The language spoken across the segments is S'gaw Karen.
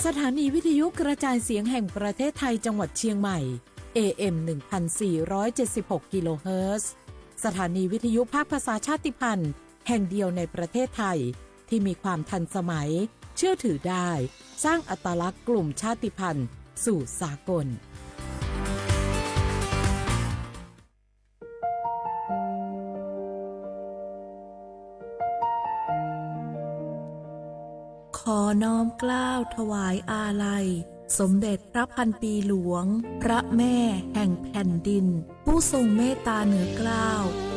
สถานีวิทยุกระจายเสียงแห่งประเทศไทยจังหวัดเชียงใหม่ เอ เอ็ม หนึ่งพันสี่ร้อยเจ็ดสิบหก กิโลเฮิรตซ์ สถานีวิทยุภาคภาษาชาติพันธุ์แห่งเดียวในประเทศไทย ที่มีความทันสมัย เชื่อถือได้ สร้างอัตลักษณ์กลุ่มชาติพันธุ์สู่สากล ขอน้อมเกล้าถวายอาลัย สมเด็จพระพันปีหลวง พระแม่แห่งแผ่นดิน ผู้ทรงเมตตาเหนือเกล้า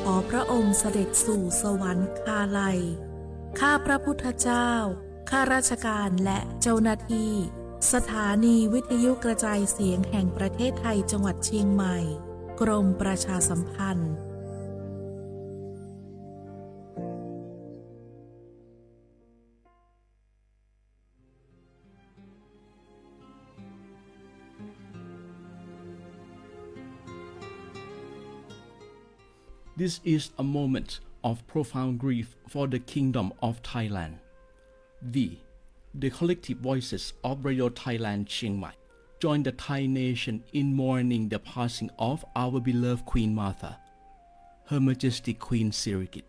ขอพระองค์เสด็จสู่สวรรคาลัย ข้าพระพุทธเจ้า ข้าราชการและเจ้าหน้าที่ สถานีวิทยุกระจายเสียงแห่งประเทศไทยจังหวัดเชียงใหม่ กรมประชาสัมพันธ์ This is a moment of profound grief for the Kingdom of Thailand. We, the collective voices of Radio Thailand Chiang Mai, join the Thai nation in mourning the passing of our beloved Queen Mother, Her Majesty Queen Sirikit.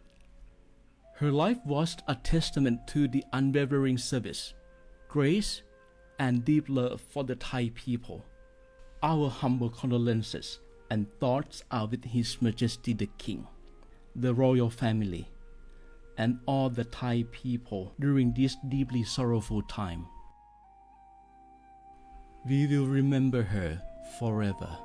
Her life was a testament to the unwavering service, grace, and deep love for the Thai people. Our humble condolences and thoughts are with His Majesty the King, the royal family, and all the Thai people during this deeply sorrowful time. We will remember her forever.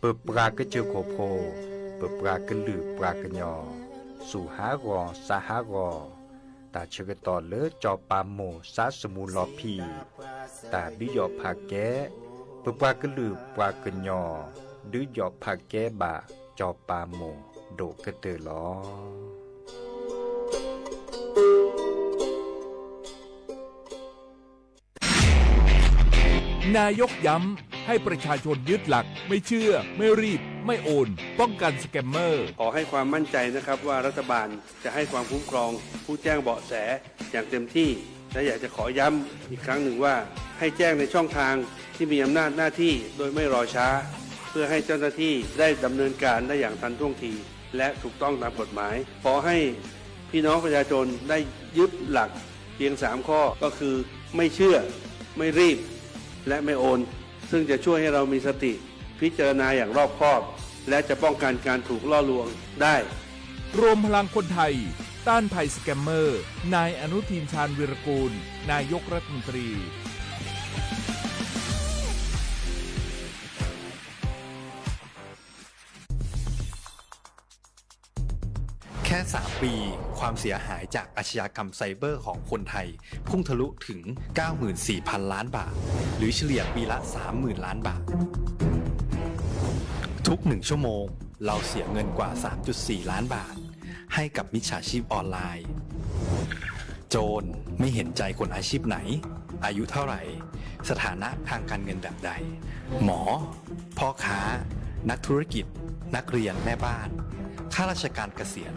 ပပှၤကစၢၢ်ခိၣ်ဖိ, ပပှၤကလုာ်ပှၤကညီ, စူၢ်ဟးဂီၤစးဟးဂီၤ, တၢ်ဆၢကတီၢ်လၢစီၤပၤမိၢ်စါစမူလီၤဖံး, တၢ်ဒုးယီၣ်ဖးကဲ, ပပှၤကလုာ်ပှၤကညီ, ဒုးယီၣ်ဖးကဲဘၣ်စီၤပၤမိၢ်ဒိၣ်ကတၢၢ်လီၤ. นายกย้ำให้ประชาชนยึดหลักไม่เชื่อ ไม่รีบ ไม่โอน ป้องกันสแกมเมอร์ ขอให้ความมั่นใจนะครับว่ารัฐบาลจะให้ความคุ้มครองผู้แจ้งเบาะแสอย่างเต็มที่ และอยากจะขอย้ำอีกครั้งหนึ่งว่า ให้แจ้งในช่องทางที่มีอำนาจหน้าที่โดยไม่รอช้า เพื่อให้เจ้าหน้าที่ได้ดำเนินการได้อย่างทันท่วงที และถูกต้องตามกฎหมาย ขอให้พี่น้องประชาชนได้ยึดหลักเพียงสามข้อ ก็คือไม่เชื่อ ไม่รีบ และไม่โอน ซึ่งจะช่วยให้เรามีสติพิจารณาอย่างรอบคอบ และจะป้องกันการถูกล่อลวงได้ รวมพลังคนไทย ต้านภัยสแกมเมอร์ นายอนุทิน ชาญวีรกูล นายกรัฐมนตรี แค่ สาม ปี ความเสียหายจากอาชญากรรมไซเบอร์ของคนไทย พุ่งทะลุถึง เก้าหมื่นสี่พัน ล้านบาท หรือเฉลี่ยปีละ สามหมื่น ล้านบาท ทุกหนึ่งชั่วโมง เราเสียเงินกว่า สามจุดสี่ ล้านบาท ให้กับมิจฉาชีพออนไลน์ โจรไม่เห็นใจคนอาชีพไหน อายุเท่าไหร่ สถานะทางการเงินแบบใด หมอ พ่อค้า นักธุรกิจ นักเรียน แม่บ้าน ข้าราชการเกษียณ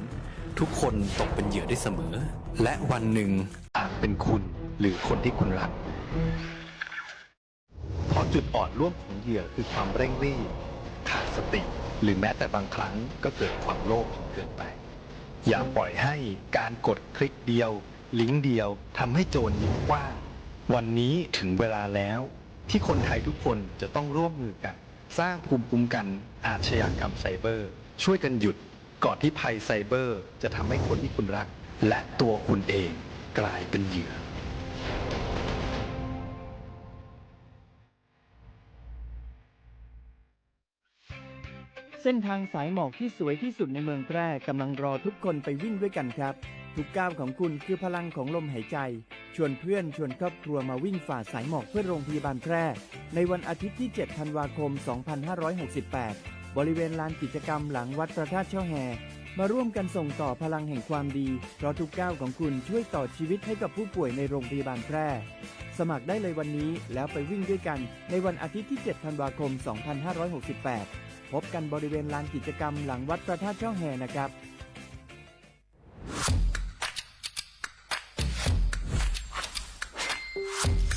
ทุกคนตกเป็นเหยื่อได้เสมอ และวันหนึ่งอาจเป็นคุณหรือคนที่คุณรัก เพราะจุดอ่อนร่วมของเหยื่อคือความเร่งรีบ ขาดสติ หรือแม้แต่บางครั้งก็เกิดความโลภจนเกินไป อย่าปล่อยให้การกดคลิกเดียว ลิงก์เดียวทำให้โจรยิ้มกว้าง วันนี้ถึงเวลาแล้วที่คนไทยทุกคนจะต้องร่วมมือกัน สร้างภูมิคุ้มกันอาชญากรรมไซเบอร์ ช่วยกันหยุดก่อนที่ภัยไซเบอร์จะทำให้คนที่คุณรัก และตัวคุณเองกลายเป็นเหยื่อ เส้นทางสายหมอกที่สวยที่สุดในเมืองแพร่กำลังรอทุกคนไปวิ่งด้วยกันครับ ทุกก้าวของคุณคือพลังของลมหายใจ ชวนเพื่อนชวนครอบครัวมาวิ่งฝ่าสายหมอกเพื่อโรงพยาบาลแพร่ ในวันอาทิตย์ที่ เจ็ด ธันวาคม สองพันห้าร้อยหกสิบแปด บริเวณลานกิจกรรมหลังวัดพระธาตุช่อแฮ มาร่วมกันส่งต่อพลังแห่งความดี เพราะทุกก้าวของคุณช่วยต่อชีวิตให้กับผู้ป่วยในโรงพยาบาลแพร่ สมัครได้เลยวันนี้ แล้วไปวิ่งด้วยกัน ในวันอาทิตย์ที่ เจ็ด ธันวาคม สองพันห้าร้อยหกสิบแปด พบกันบริเวณลานกิจกรรมหลังวัดพระธาตุช่อแฮนะครับ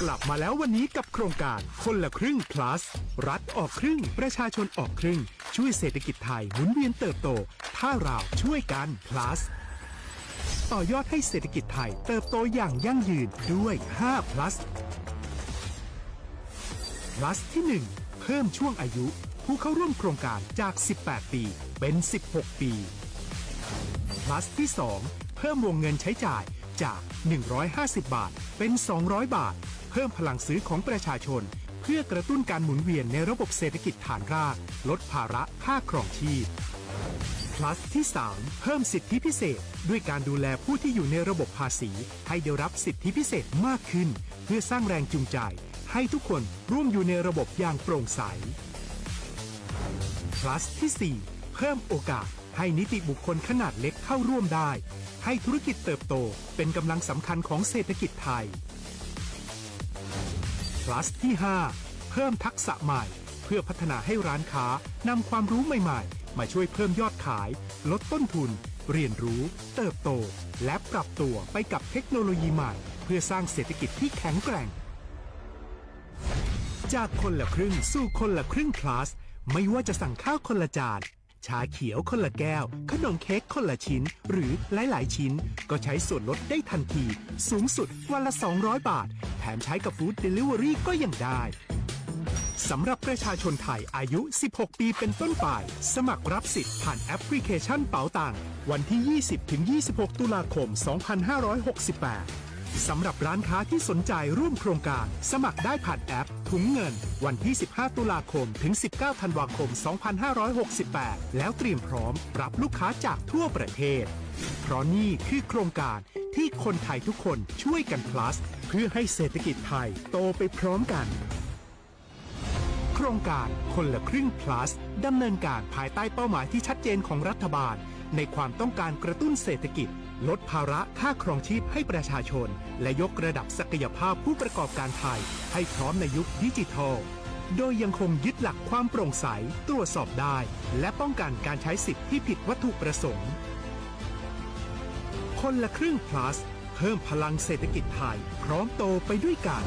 กลับมาแล้ววันนี้กับโครงการคนละครึ่ง plus รัฐออกครึ่ง ประชาชนออกครึ่ง ช่วยเศรษฐกิจไทยหมุนเวียนเติบโต ถ้าเราช่วยกัน plus ต่อยอดให้เศรษฐกิจไทยเติบโตอย่างยั่งยืนด้วย ห้า plus plus ที่ หนึ่ง เพิ่มช่วงอายุผู้เข้าร่วมโครงการจาก สิบแปด ปี เป็น สิบหก ปี plus ที่ สอง เพิ่มวงเงินใช้จ่ายจาก หนึ่งร้อยห้าสิบ บาท เป็น สองร้อย บาท เพิ่มพลังซื้อของประชาชน เพื่อกระตุ้นการหมุนเวียนในระบบเศรษฐกิจฐานราก ลดภาระค่าครองชีพ plus ที่ สาม เพิ่มสิทธิพิเศษ ด้วยการดูแลผู้ที่อยู่ในระบบภาษี ให้ได้รับสิทธิพิเศษมากขึ้น เพื่อสร้างแรงจูงใจ ให้ทุกคนร่วมอยู่ในระบบอย่างโปร่งใส plus ที่ สี่ เพิ่มโอกาสให้นิติบุคคลขนาดเล็กเข้าร่วมได้ ให้ธุรกิจเติบโตเป็นกำลังสำคัญของเศรษฐกิจไทย plus ที่ ห้า เพิ่มทักษะใหม่ เพื่อพัฒนาให้ร้านค้านำความรู้ใหม่ๆ มาช่วยเพิ่มยอดขาย ลดต้นทุน เรียนรู้ เติบโต และปรับตัวไปกับเทคโนโลยีใหม่ เพื่อสร้างเศรษฐกิจที่แข็งแกร่ง จากคนละครึ่งสู่คนละครึ่ง plus ไม่ว่าจะสั่งข้าวคนละจาน ชาเขียวคนละแก้ว ขนมเค้กคนละชิ้น หรือหลายๆ ชิ้น ก็ใช้ส่วนลดได้ทันที สูงสุดวันละ สองร้อย บาท แถมใช้กับ Food Delivery ก็ยังได้ สำหรับประชาชนไทยอายุ สิบหก ปีเป็นต้นไป สมัครรับสิทธิ์ผ่านแอปพลิเคชันเป๋าตัง วันที่ ยี่สิบ ถึง ยี่สิบหก ตุลาคม สองพันห้าร้อยหกสิบแปด สำหรับร้านค้าที่สนใจร่วมโครงการ สมัครได้ผ่านแอปถุงเงิน วันที่ สิบห้า ตุลาคม ถึง สิบเก้า ธันวาคม สองพันห้าร้อยหกสิบแปด แล้วเตรียมพร้อมรับลูกค้าจากทั่วประเทศ เพราะนี่คือโครงการที่คนไทยทุกคนช่วยกัน plus เพื่อให้เศรษฐกิจไทยโตไปพร้อมกัน โครงการคนละครึ่ง plus ดำเนินการภายใต้เป้าหมายที่ชัดเจนของรัฐบาล ในความต้องการกระตุ้นเศรษฐกิจ ลดภาระค่าครองชีพให้ประชาชน และยกระดับศักยภาพผู้ประกอบการไทยให้พร้อมในยุคดิจิทัล โดยยังคงยึดหลักความโปร่งใส ตรวจสอบได้ และป้องกันการใช้สิทธิ์ที่ผิดวัตถุประสงค์ คนละครึ่ง plus เพิ่มพลังเศรษฐกิจไทย พร้อมโตไปด้วยกัน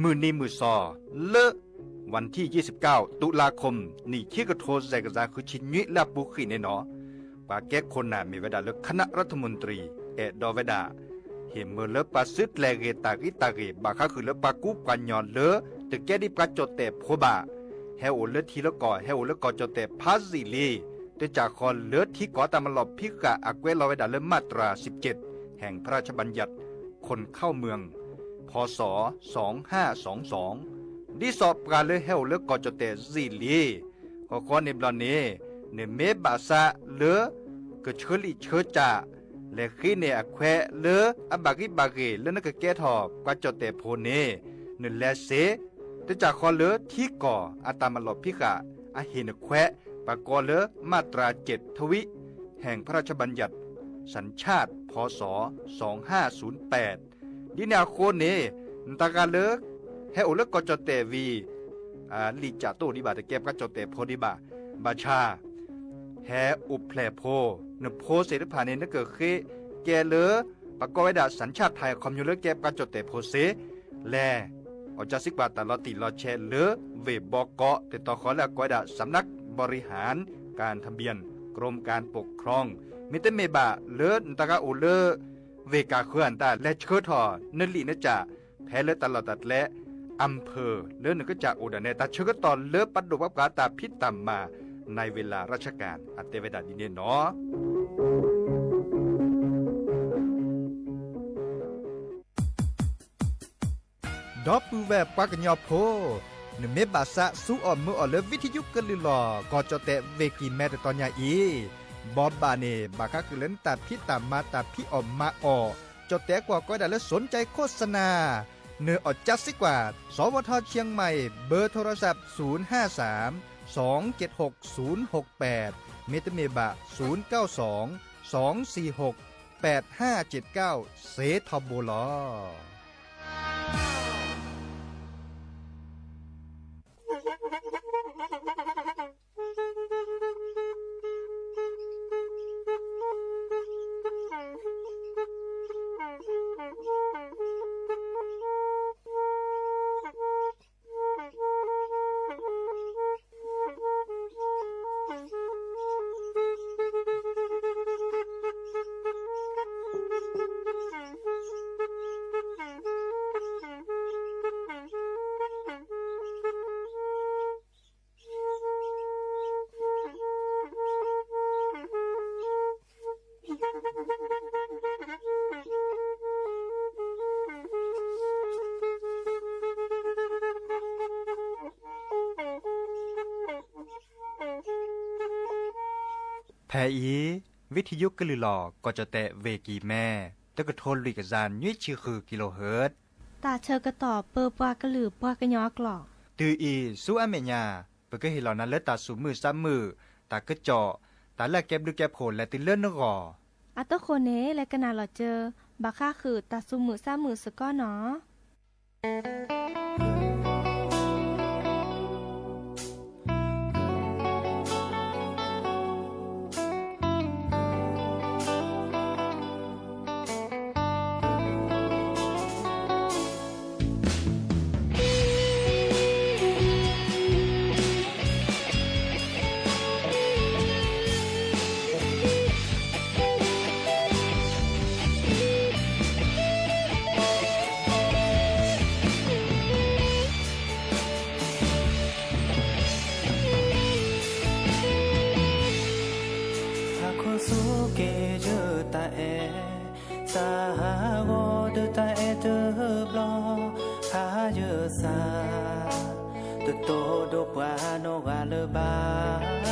မုၢ်နံၤမုၢ်စီၤ လၢ ဝၣ်ထံၣ် ယဲၢ်ဆံကၠီၣ် တုၤလါခီ နံၣ်ခံကထိ စဲးကစၢ် ဃုဆံနွံ လၢအပူၤကွံာ်န့ၣ်နီၤ, ပှၤကဲခိၣ်နၢ်မ့ၢ်ဝဲဒၣ်လၢ คณะรัฐมนตรี အဲၣ်ဒိးဝဲဒၣ် ဟ့ၣ်မၢလၢပှၤစုကျဲၤဂ့ၤတၢ်ဂံၢ်တၢ်ဂ့ၤ ဘၣ်ဃးဃုာ်လၢပှၤကူပှၤကညီလၢ တကဲဒ်ပှၤကၠီၣ်တဲၣ်ဖိဘၣ်, ဟဲအိၣ်လၢထံလၢကီၢ် ဟဲအိၣ်လၢကီၢ်ကၠီၣ်တဲၣ်ဖးယံာ်လံ, တၢ်ကစီၣ်ဃီလၢထံကီၢ်တၢ်မၤလီၢ်ဖံးဃာ် အကွဲးလီၤဝဲဒၣ်လၢ มาตราสิบเจ็ด แห่งพระราชบัญญัติ คนเข้าเมือง พ.ศ. สองห้าสองสอง ဒ်သိးပှၤလၢဟဲအိၣ်လၢကီၢ်ကၠီၣ်တဲၣ်ယံာ်လံ, ဃီဃီန့ၣ်ဘျီန့ၣ် နမ့ၢ်ဘၣ်ဆၣ်လၢ ကဆၢလံာ်ဆၢစၢ် လဲၤဃ့န့ၢ်အခွဲးလၢအဘၣ်ဂံၢ်ဘၣ်ဂ့ၤ လၢနကကဲထီၣ်ပှၤကၠီၣ်တဲၣ်ဖိန့ၣ် နလဲၤစ့ၢ်, တၢ်ကစီၣ်ဃီလၢထံကီၢ် အတၢ်မၤလီၢ်ဖံးဃာ် အဟ့ၣ်နခွဲး ပှၤကိးလၢ มาตราเจ็ด ทวิ แห่งพระราชบัญญัติสัญชาติ พ.ศ. สองห้าศูนย์แปด ဒ်န့ၣ်အဃိန့ၣ် နတၢ်ဂၤလၢ ဟဲအိၣ်လၢကီၢ်ကၠီၣ်တဲၣ်ဝံၤ လံာ်ကၠၢ်တအိၣ်ဒံးဘၣ် တကဲပှၤကၠီၣ်တဲၣ်ဖိဒံးဘၣ်, ဘၣ်ဆၣ် ဟဲအိၣ်ဖျဲၣ်ဖိ, နဖိသ့ၣ်တဖၣ်န့ၣ် နကဃ့ကဲလၢ ပှၤကိးဝဲဒၣ် สัญชาติไทย အခီပညီလၢကဲပှၤကၠီၣ်တဲၣ်ဖိစ့ၢ်, လဲၤ အီၣ်ကၢစံးကွၢ်တၢ်လီၤတံၢ်လီၤဆဲးလၢ ဝ့ၢ်ဘီကီး တတီၤဃီလၢအကိးဝဲဒၣ် สำนักบริหารการทะเบียน กรมการปกครอง မ့တမ့ၢ်ဘၣ်လၢနတၢ်ဂၤအိၣ်လၢ ဝ့ၢ်ကၢ်ဃၢၤအတၢ် လဲၤဆှၢထီၣ်နလံာ်နကၠၢ် ဖဲလၢတၢ်လီၢ်တၢ်ကျဲ อำเภอ လၢနကစၢ်အိၣ်ဒၣ်နဲ တၢ်ဆၢကတီၢ်လၢပဒိၣ်ပှၤပှၤတၢ်ဖံးတၢ်မၤ ในเวลาราชการ အတဲဝဲဒၣ်ဒ်န့ၣ်နီၤ. ဒီပုၢ်ဝဲၢ်ပှၤကညီဖိ, နမ့ၢ်ဘၣ်ဆၣ်ဆူအီၣ်မုာ်အီၣ်လၢ ဝံထယုကလုၢ်လီၢ် ကီၢ်ကၠီၣ်တဲၣ် ဝ့ၢ်ကံၢ်မဲ တတီၤညါအံၤ, ဘီဘၣ်န့ၣ် ဘၣ်ဃးဃုာ်လၢနတၢ်ဖံးတၢ်မၤ တၢ်ဖံးအီၣ်မၤအီၣ်, ကၠီၣ်တဲၣ်ကွၢ်ကီဝဲဒၣ်လၢ สนใจโฆษณา နၢၤအီၣ်ကၠါစ့ၢ်ကီး, สวท เชียงใหม่ เบอร์โทรศัพท์ ศูนย์ห้าสาม สองเจ็ดหก ศูนย์หกแปด မ့တမ့ၢ်ဘၣ် ศูนย์เก้าสอง สองสี่หก แปดห้าเจ็ดเก้า စ့ထီဘိလီၤ. ဖဲအံၤ ဝံထယုကလုၢ်လီၢ် ကီၢ်ကၠီၣ်တဲၣ် ဝ့ၢ်ကံၢ်မဲ တကထိလွံၢ်ကယၤနွံဆံဃု kilohertz တၢ်ဆၢကတီၢ်ပၢပှၤကလုာ်ပှၤကညီအကျိာ် တုၤအံၤဆူအမဲာ်ညါ ပကဟ့ၣ်လီၤနၤလၢတၢ်သူၣ်မုာ်သးမုာ်, တၢ်ကစီၣ်, တၢ်လၢအကဲဘျုးကဲဖှိၣ်လဲၤတုၤလၢနဂီၢ်. အတဃိန့ၣ် လဲၤကနၣ်လီၤစၢၤ ဘၣ်ဃးဃုာ်တၢ်သူၣ်မုာ်သးမုာ်စ့ၢ်ကီးနီၤ. ဟါခီဆူက့ၤယတၢ်အဲၣ်, သးဟးဂီၤဒီးတၢ်အဲၣ်တဘျီ, ဖးယစၢ် တတိၢ်ဒိၣ်ပှၤနီၢ်ဂၤလၢၤဘၣ်.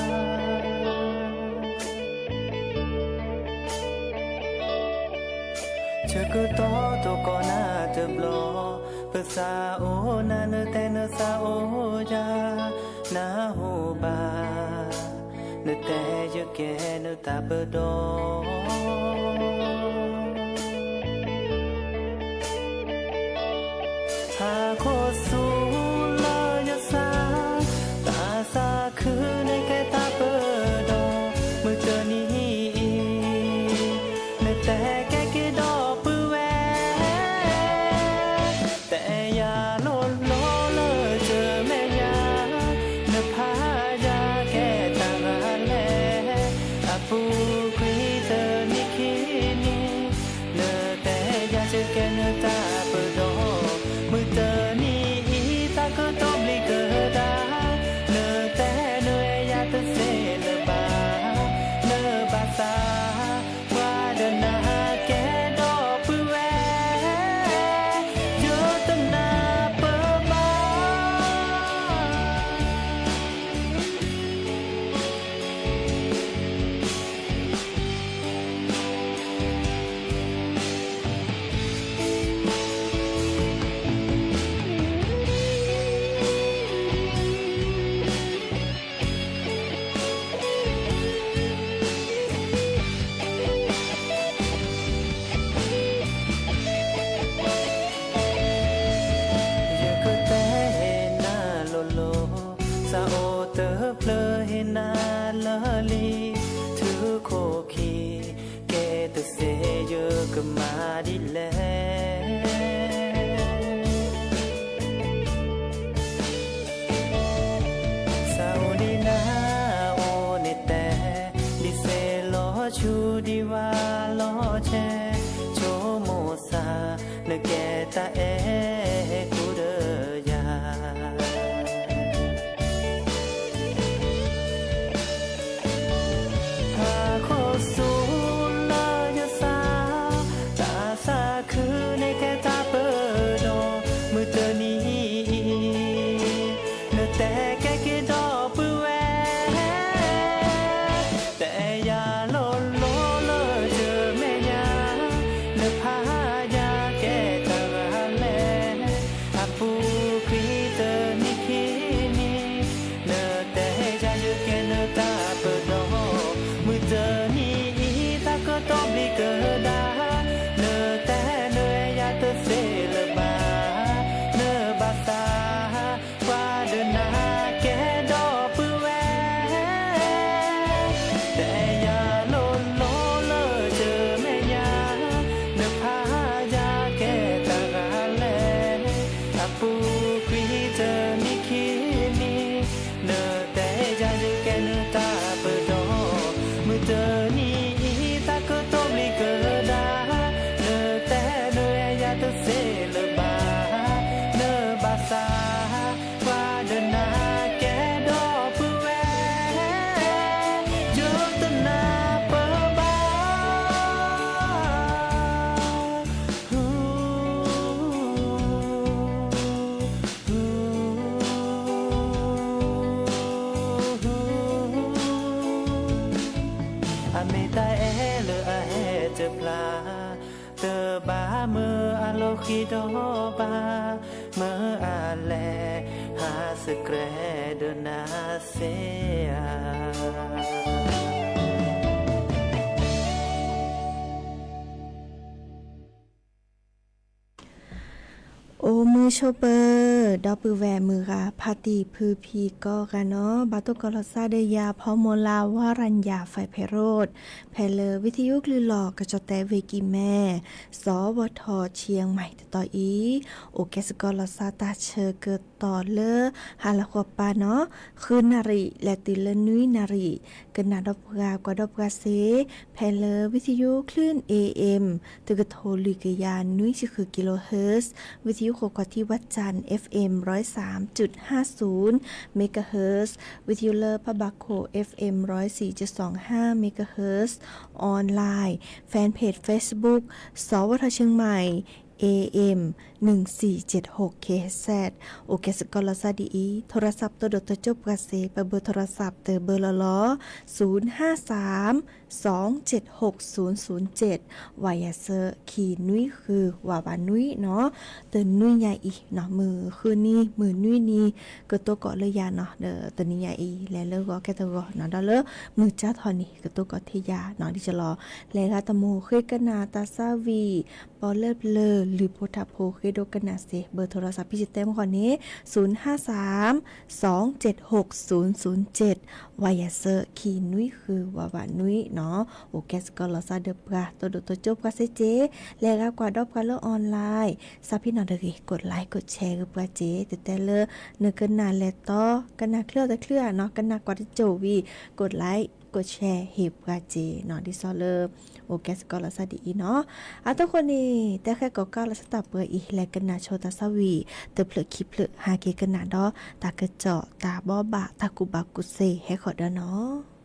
ဆၢကတီၢ်တကိးနၤတဘျီ, ပသးအိၣ်နၤ နတဲနသးအိၣ်ယၤ, နဟူဘၣ် နတဲယကဲနတၢ်ပဒီ ဟါခီဆူလၢယသး, တၢ်သးခုန့ၣ်ကဲတၢ်ပဒီ, မုၢ်တနံၤအံၤ နတဲကဲက့ၤဒီးပုၢ်ဝဲၢ် တအဲၣ်ယၤလိၤလိၤလၢတမဲာ်ညါ, နဖးယၤကဲတၢ်ဂၤလဲၣ်, အပူၤကွံာ်တနံၣ်ခံနံၣ်, နတဲယၤစ့ၢ်ကဲနတၢ်ပဒီ, မုၢ်တနံၤအံၤ တၢ်ကတိၤဘျံးကဒါ, နတဲနအဲၣ်ယၤတသ့လၢၤဘၣ်, နဘၣ်သး ပှၤဒီးနၤကဲဒီးပုၢ်ဝဲၢ်, ယတနၢ်ပၢၢ်ဘၣ်. ယကတဲဟ့ၣ်နၤလိၤလိၤ, သးအိၣ်တဖျၢၣ်ဟ့ၣ်နၤလၢာ်လံ, ထုးခိၣ်ခံ ကဲတသ့ယကမၤဒ်လဲၣ်. သးအိၣ်ဒံးနၤအိၣ်န့ၣ်တဲ, ဒ်စ့လီၤဆူဒံးဝါလီၤဆဲး, ဆိကမိၣ်သး နကဲတၢ်အဲၣ်ကူဒီးယၤ ဟါခီဆူလၢယသး, တၢ်သးခုန့ၣ်ကဲတၢ်ပဒီ, မုၢ်တနံၤအံၤ အဲၣ်လၢအဟဲတဖျါ, တဘၣ်မၢအလီၢ်ဃံဒီးဘၣ်, မၢအလဲၤဟးစကြဲးဒီးနၤစ့ဧါ. အိၣ်မုာ်ဆိးပၢၤ ဒီပုၢ်ဝဲၢ်မုၢ်ဂၤ ဖါတံၢ်ဖုဖံကိးဂၤနီၣ်, ဘၣ်တိၢ်ကီးလီၤသးဒီးယၤ ဖီမီၤလၤ ဝါရၤယၤ ဖဲးဖဲးရိး, ဖဲလၢဝံသယုကလုၢ်လီၢ် ကီၢ်ကၠီၣ်တဲာ်ဝ့ၢ်ကံၢ်မဲ, စီၤဝီၤထီၣ်ဆံယဲၢ်မံၤတတီၤအံၤ, အိၣ်ကဲစ့ၢ်ကီးလီၤသးတၢ်ဆၢကတီၢ်လၢ ဟါလီၤဃီၤပၤနီၣ်, ဃုနၣ်ရံၣ် လဲၤတုၤလၢနွံနၣ်ရံၣ်, ကနၣ်ဒီးပှၤကွၢ်ဒီးပှၤစ့, ဖဲလၢဝံသယုကလုၢ် A M တကထိလွံၢ်ကယၤနွံဆံဃု kilohertz, ဝံသယုဃိးကီၢ်ထံဝၣ်စၣ် F M ร้อยสามจุดห้าศูนย์ megahertz, ဝံသယုလၢဖးဘၣ်ခိၣ် F M ร้อยสี่จุดสองห้า megahertz, online, fanpage Facebook စီၤဝီၤထီၣ်ဆံယဲၢ်မံၤ A M หนึ่งสี่เจ็ดหก K H Z, အိၣ်ကဲစ့ၢ်ကီးလီၤသးဒ်အံၤ, โทรศัพท์ တိၢ်ဒိၣ်တိၢ်ကၠိပှၤစ့ ပဘၢ โทรศัพท์ တဘၢလီၤလီၤ, ศูนย์ห้าสาม สองเจ็ดหกศูนย์ศูนย์เจ็ด ဝးယၤစၢၤ ခံနွံဃုဝးဝးနွံနီၣ်, တနွံညါအံၤနီၣ် မုၢ်ဃုနံၤ မုၢ်နွံနံၤ ကတိၤကီးလၢယၤနီၣ်, ဒီးတနံၤညါအံၤ လဲၤလၢဂီၤကဲတဂီၤနီၣ်, ဒီးလၢမုၢ်ကၠါထီၣ်န့ၣ် ကတိၤကီးထံယၤနီၣ်, ဒ်သိးလီၤ လဲၤဂၤတမူဃ့ကနၣ်တၢ်သးဝံၣ် ပီလၢပျၢၤလုၢ်ဖိထၢဖိဃ့ဒိကနၣ်စ့ ဘၢ โทรศัพท์ ဖဲစတဲမဃီန့ၣ် ศูนย์ห้าสามสองเจ็ดหกศูนย์ศูนย์เจ็ด ဝးယၤစၢၤ ခံနွံဃုဝးဝးနွံနီၣ်, အိၣ်ကဲစ့ၢ်ကီးလီၤသးဒီးပှၤ တိၢ်ဒိၣ်တိၢ်ကၠိပှၤစ့စ့, လဲၤဂၤကွၢ်ဒီးပှၤလၢ online, သးဖံနီၣ်တဂ့ၤ กดไลค์ กดแชร์ ဂ့ၤပှၤစ့, တတဲလၢ နကနၣ်လဲၤတီ ကနၣ်ချုးတချုးဧါနီၣ်, ကနၣ်ကွၢ်တစိၢ်ဝံၤ กดไลค์ กดแชร์ ဟ့ၣ်ပှၤစ့နီၣ်, ဒ်သိးလၢ အိၣ်ကဲစ့ၢ်ကီးလီၤသးဒ်အံၤနီၣ်, အတဃိန့ၣ် တဲဃဲကိးကးလီၤသးတၢ်ပှဲၤအံၤ လဲၤကနၣ်ဆိတၢ်သးဝံၣ် တဖျၢၣ်ခံဖျၢၣ် ဟးက့ၤကနၣ်ဒီး တၢ်ကစီၣ်တၢ်ဘိးဘၣ် တၢ်ကူၣ်ဘၣ်ကူၣ်သ့ဟဲဃီၤဒီးနီၣ်.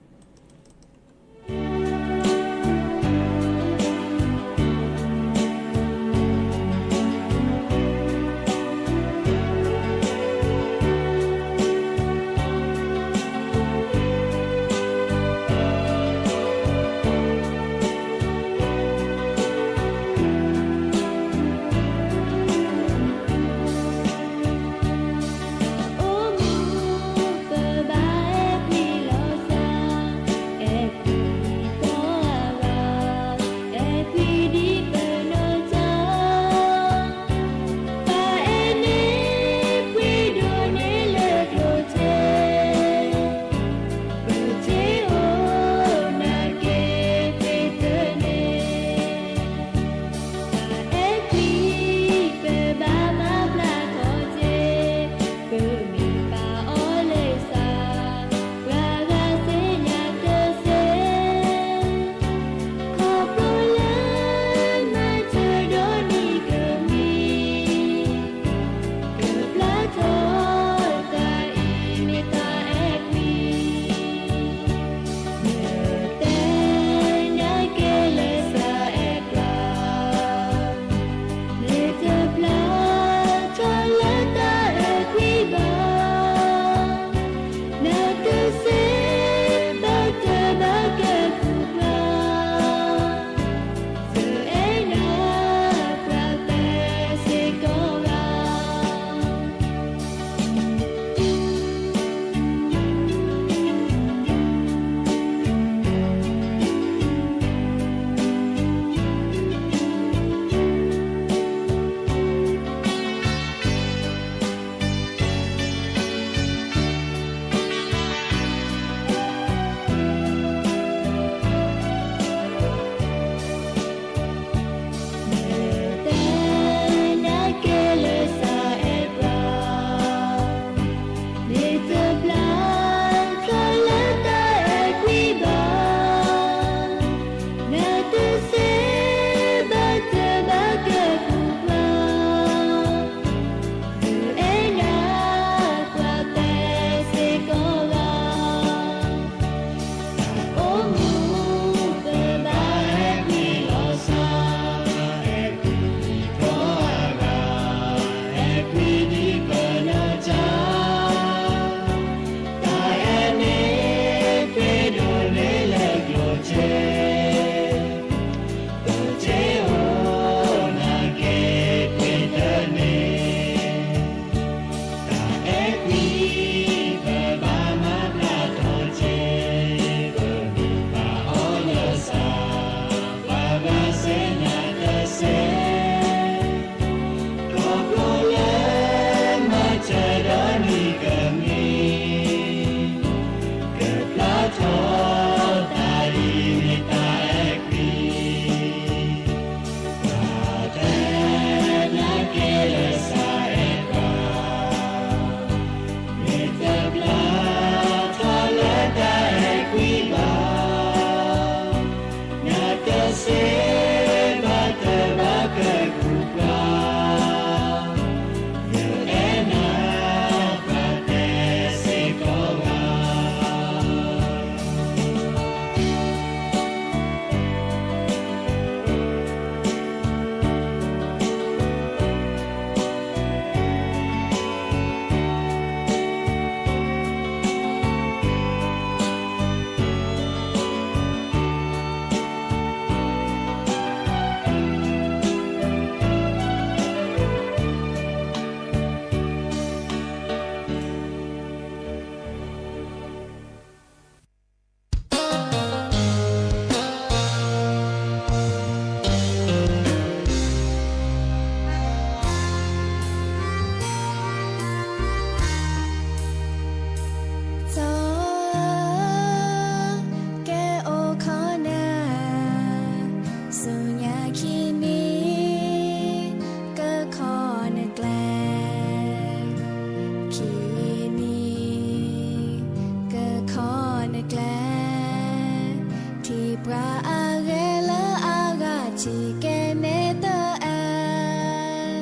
ဆံးကဲန့ၣ်တအဲၣ်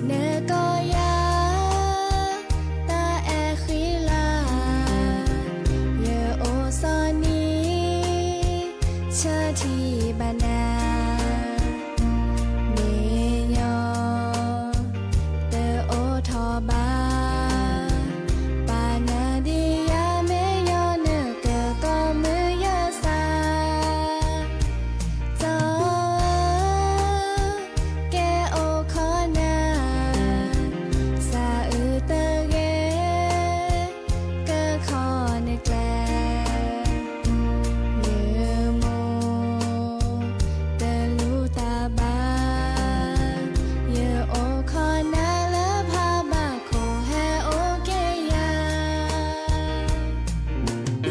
နကိးယၤ တၢ်အဲၣ်ဃံလၤ ယအိၣ်စီၤနံၤ ဆၢထံၣ်ဘၣ်နၤ မ့ၢ်ညီ တအိၣ်ထီၣ်ဘၣ် ပာ်နၤဒ်ယၤ မ့ၢ်ညီနကကိးမုၢ်ယဲစၢ် စီၤဧၢ ကဲအိၣ်ခိးနၤ စးအုးတဂ့ၤ ကခီနကျဲ ယမိၢ် တလူၤတၢ်ဘၣ် ယအိၣ်ခိးနၤလၢဖးဘၣ်ခိၣ် ဟဲအိၣ်က့ၤယၤ စီၤဧၢ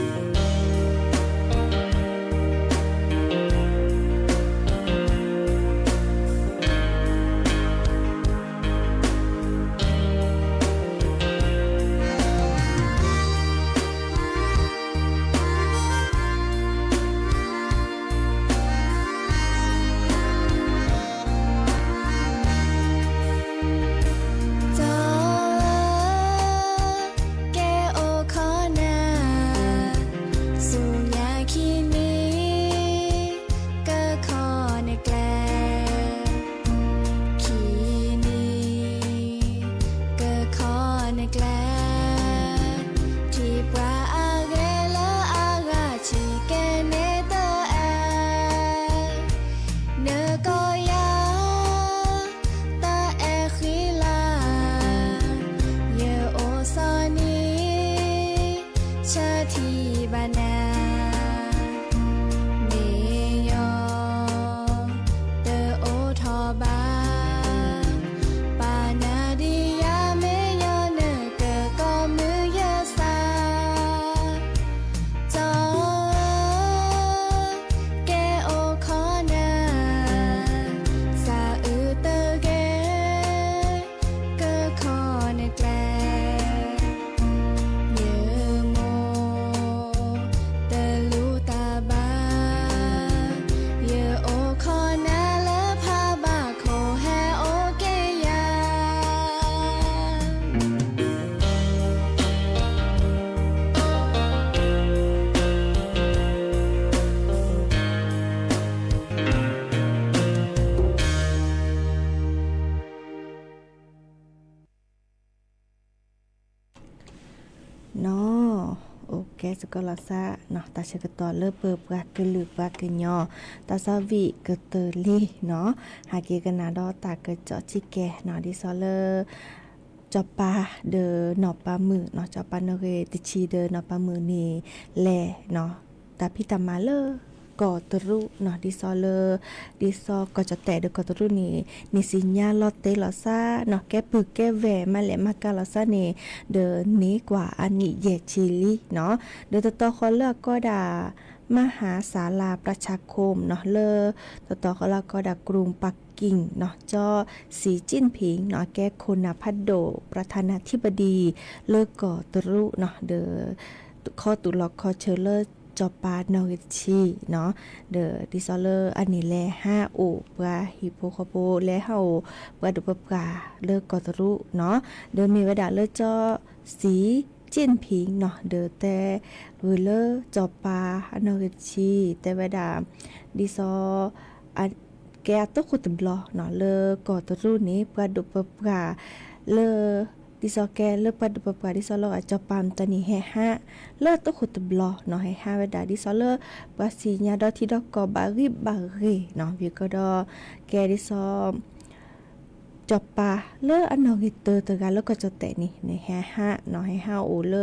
ကဲအိၣ်ခိးနၤ ဆူညါခံနံၤ ကခီနကျဲ ခံနံၤ ကခီနကျဲ ထံၣ်ပှၤအဂ့ၤလၢအဂၤ ဆံးကဲန့ၣ်တအဲၣ် နကိးယၤ တၢ်အဲၣ်ဃံလၤ ယအိၣ်စီၤနံၤ ဆၢထံၣ်ဘၣ်နၤ မ့ၢ်ညီ တအိၣ်ထီၣ်ဘၣ် ပာ်နၤဒ်ယၤ မ့ၢ်ညီနကကိးမုၢ်ယဲစၢ် စီၤဧၢ ကဲအိၣ်ခိးနၤ စးအုးတဂ့ၤ ကခီနကျဲ ယမိၢ် တလူၤတၢ်ဘၣ် ယအိၣ်ခိးနၤလၢဖးဘၣ်ခိၣ် ဟဲအိၣ်က့ၤယၤ နီၣ် အိၣ်ကဲစ့ၢ်ကီးလီၤသးနီၣ် တၢ်ဆၢကတီၢ်လၢပပှၤကလုာ်ပှၤကညီ တၢ်သးဝံၣ်ကတၢၢ်လံနီၣ် ဟးက့ၤကနၣ်ဒီးတၢ်ကစီၣ်ဆံးကဲနီၣ် ဒ်သိးလၢ စီၤပၤဒီးနီၢ်ပၤမုၣ်နီၣ် စီၤပၤနီၢ်ဂ့ၤတဆံဒီးနီၢ်ပၤမုၣ်န့ၣ် လဲၤနီၣ် တၢ်ဖံးတၢ်မၤလၢကီၢ်တရူးနီၣ် ဒ်သိးလၢ ဒ်သိးကီၢ်ကၠီၣ်တဲၣ်ဒီးကီၢ်တရူးန့ၣ် န့ၢ်စံၣ်ညါလီၤတဲာ်လီၤသးနီၣ် ကဲပုၢ်ကဲဝဲၢ် မၤလဲၣ်မၤကၤလီၤသးန့ၣ် ဒီးန့ၢ်ကွၢ်အနံၣ်ယဲၢ်ဆံလံနီၣ် ဒီးတတီၤဃီလၢအကိးဒၣ် မဟါစၤလါ ပြၢ်ဆၣ်ခိၣ်နီၣ် လၢတတီၤဃီလၢအကိးဒၣ် ကရူၢ်ပၣ်ကံၣ်နီၣ် ကၠီ စံၣ်ကၠံၣ်ဖံၣ်နီၣ် ကဲခိၣ်နၢ်ဖးဒိၣ် ပြထၢနၢ်ထံပဒံၣ် လၢကီၢ်တရူးနီၣ် ဒီး ခီတူၢ်လီၤခီဆၢလၢစီၤပၤနီၣ်ဂ့ၤတဆံနီၣ် ဒီးဒ်သိးလၢအန့ၣ်လဲၤဟးအိၣ်ပှၤဟံၣ်ဖိဃီဖိ လဲၤဟးအိၣ်ပှၤဒိၣ်ပပှၢ်လၢကီၢ်တရူးနီၣ် ဒီးမ့ၢ်ဝဲဒၣ်လၢကၠီ စံၣ်ကၠံၣ်ဖံၣ်နီၣ် ဒီးတဲဂ့ၢ်လၢစီၤပၤအနီၣ်ဂ့ၤတဆံ တဲဝဲဒၣ် ဒ်သိး ကဲအတၢ်ဃိၣ်တဘျီနီၣ် လၢကီၢ်တရူးန့ၣ် ပှၤဒိၣ်ပပှၢ်လၢ ဒ်သိးကဲလၢပှၤဒိၣ်ပပှၢ် ဒ်သိးလီၤဂာ်စီၤပၤမတၤန့ၣ် ဟဲဟးလၢတၢ်ဃိၣ်တဘျီနီၣ် ဟဲဟးဝဲဒၣ် ဒ်သိးလၢပှၤစံၣ်ညါဒီးထံဒီးကီၢ်ဘၣ်ဂံၢ်ဘၣ်ဂ့ၤနီၣ် ဝံၤကဒီး ကဲဒ်သိး စီၤပၤလၢအနီၣ်ဂံၢ်တၢတဂၤလၢကီၢ်ကၠီၣ်တဲၣ်န့ၣ် န့ၣ်ဟဲဟးနီၣ် ဟဲဟးအိၣ်လၢ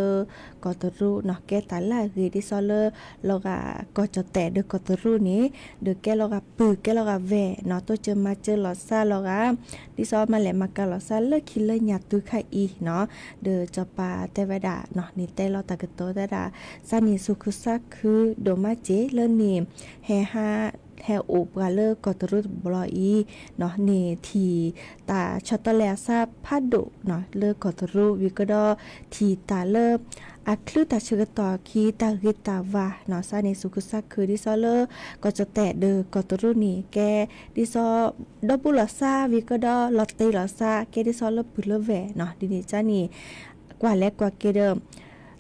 ကီၢ်တရူးနီၣ် ကဲတၢ်လၢအဂ့ၤ ဒ်သိးလၢ လီၤဂာ်ကီၢ်ကၠီၣ်တဲၣ်ဒီးကီၢ်တရူးန့ၣ် ဒီးကဲလီၤဂာ်ပုၢ်ကဲလီၤဂာ်ဝဲၢ်နီၣ် တိစၢၤမၤစၢၤလီၤသးလီၤဂာ် ဒ်သိးမၤလဲၣ်မၤကၤလီၤသးလၢခံလၢညါတုၤခါအံၤနီၣ် ဒီးစီၤပၤတဲဝဲဒၣ်နီၣ် န့ၣ်တဲလီၤတၢ်ကတိၤတဲဒၣ် သးန့ၣ်သူၣ်ခုသးခုဒိၣ်မးစ့ၢ် လၢန့ၣ် ဟဲဟး ဟဲအိၣ်ပှၤလၢကီၢ်တရူးတဘျီအံၤနီၣ် န့ၣ်ထံၣ်တၢ်ဆီတလဲအသးဖးဒိၣ်နီၣ် လၢကီၢ်တရူး ဝံၤကဒီး ထံၣ်တၢ်လၢ အချုးတၢ်ဆၢကတီၢ်ခံ တၢ်ဂ့ၤတၢ်ဝါနီၢ်စၢ်န့ၣ် သူၣ်ခုသးခု ဒ်သိးလၢ ကီၢ်ကၠီၣ်တဲၣ်ဒီးကီၢ်တရူးန့ၣ် ကဲ ဒ်သိး ဒီဘိလီၤသးဝံၤကဒီး လီၤတ့ၢ်လီၤသး ကဲဒ်သိးလၢပုၢ်လၢဝဲၢ်နီၢ် ဒ်န့ၣ်ကန့ၣ် ကွၢ်လဲၤကွၢ်က့ၤဒီး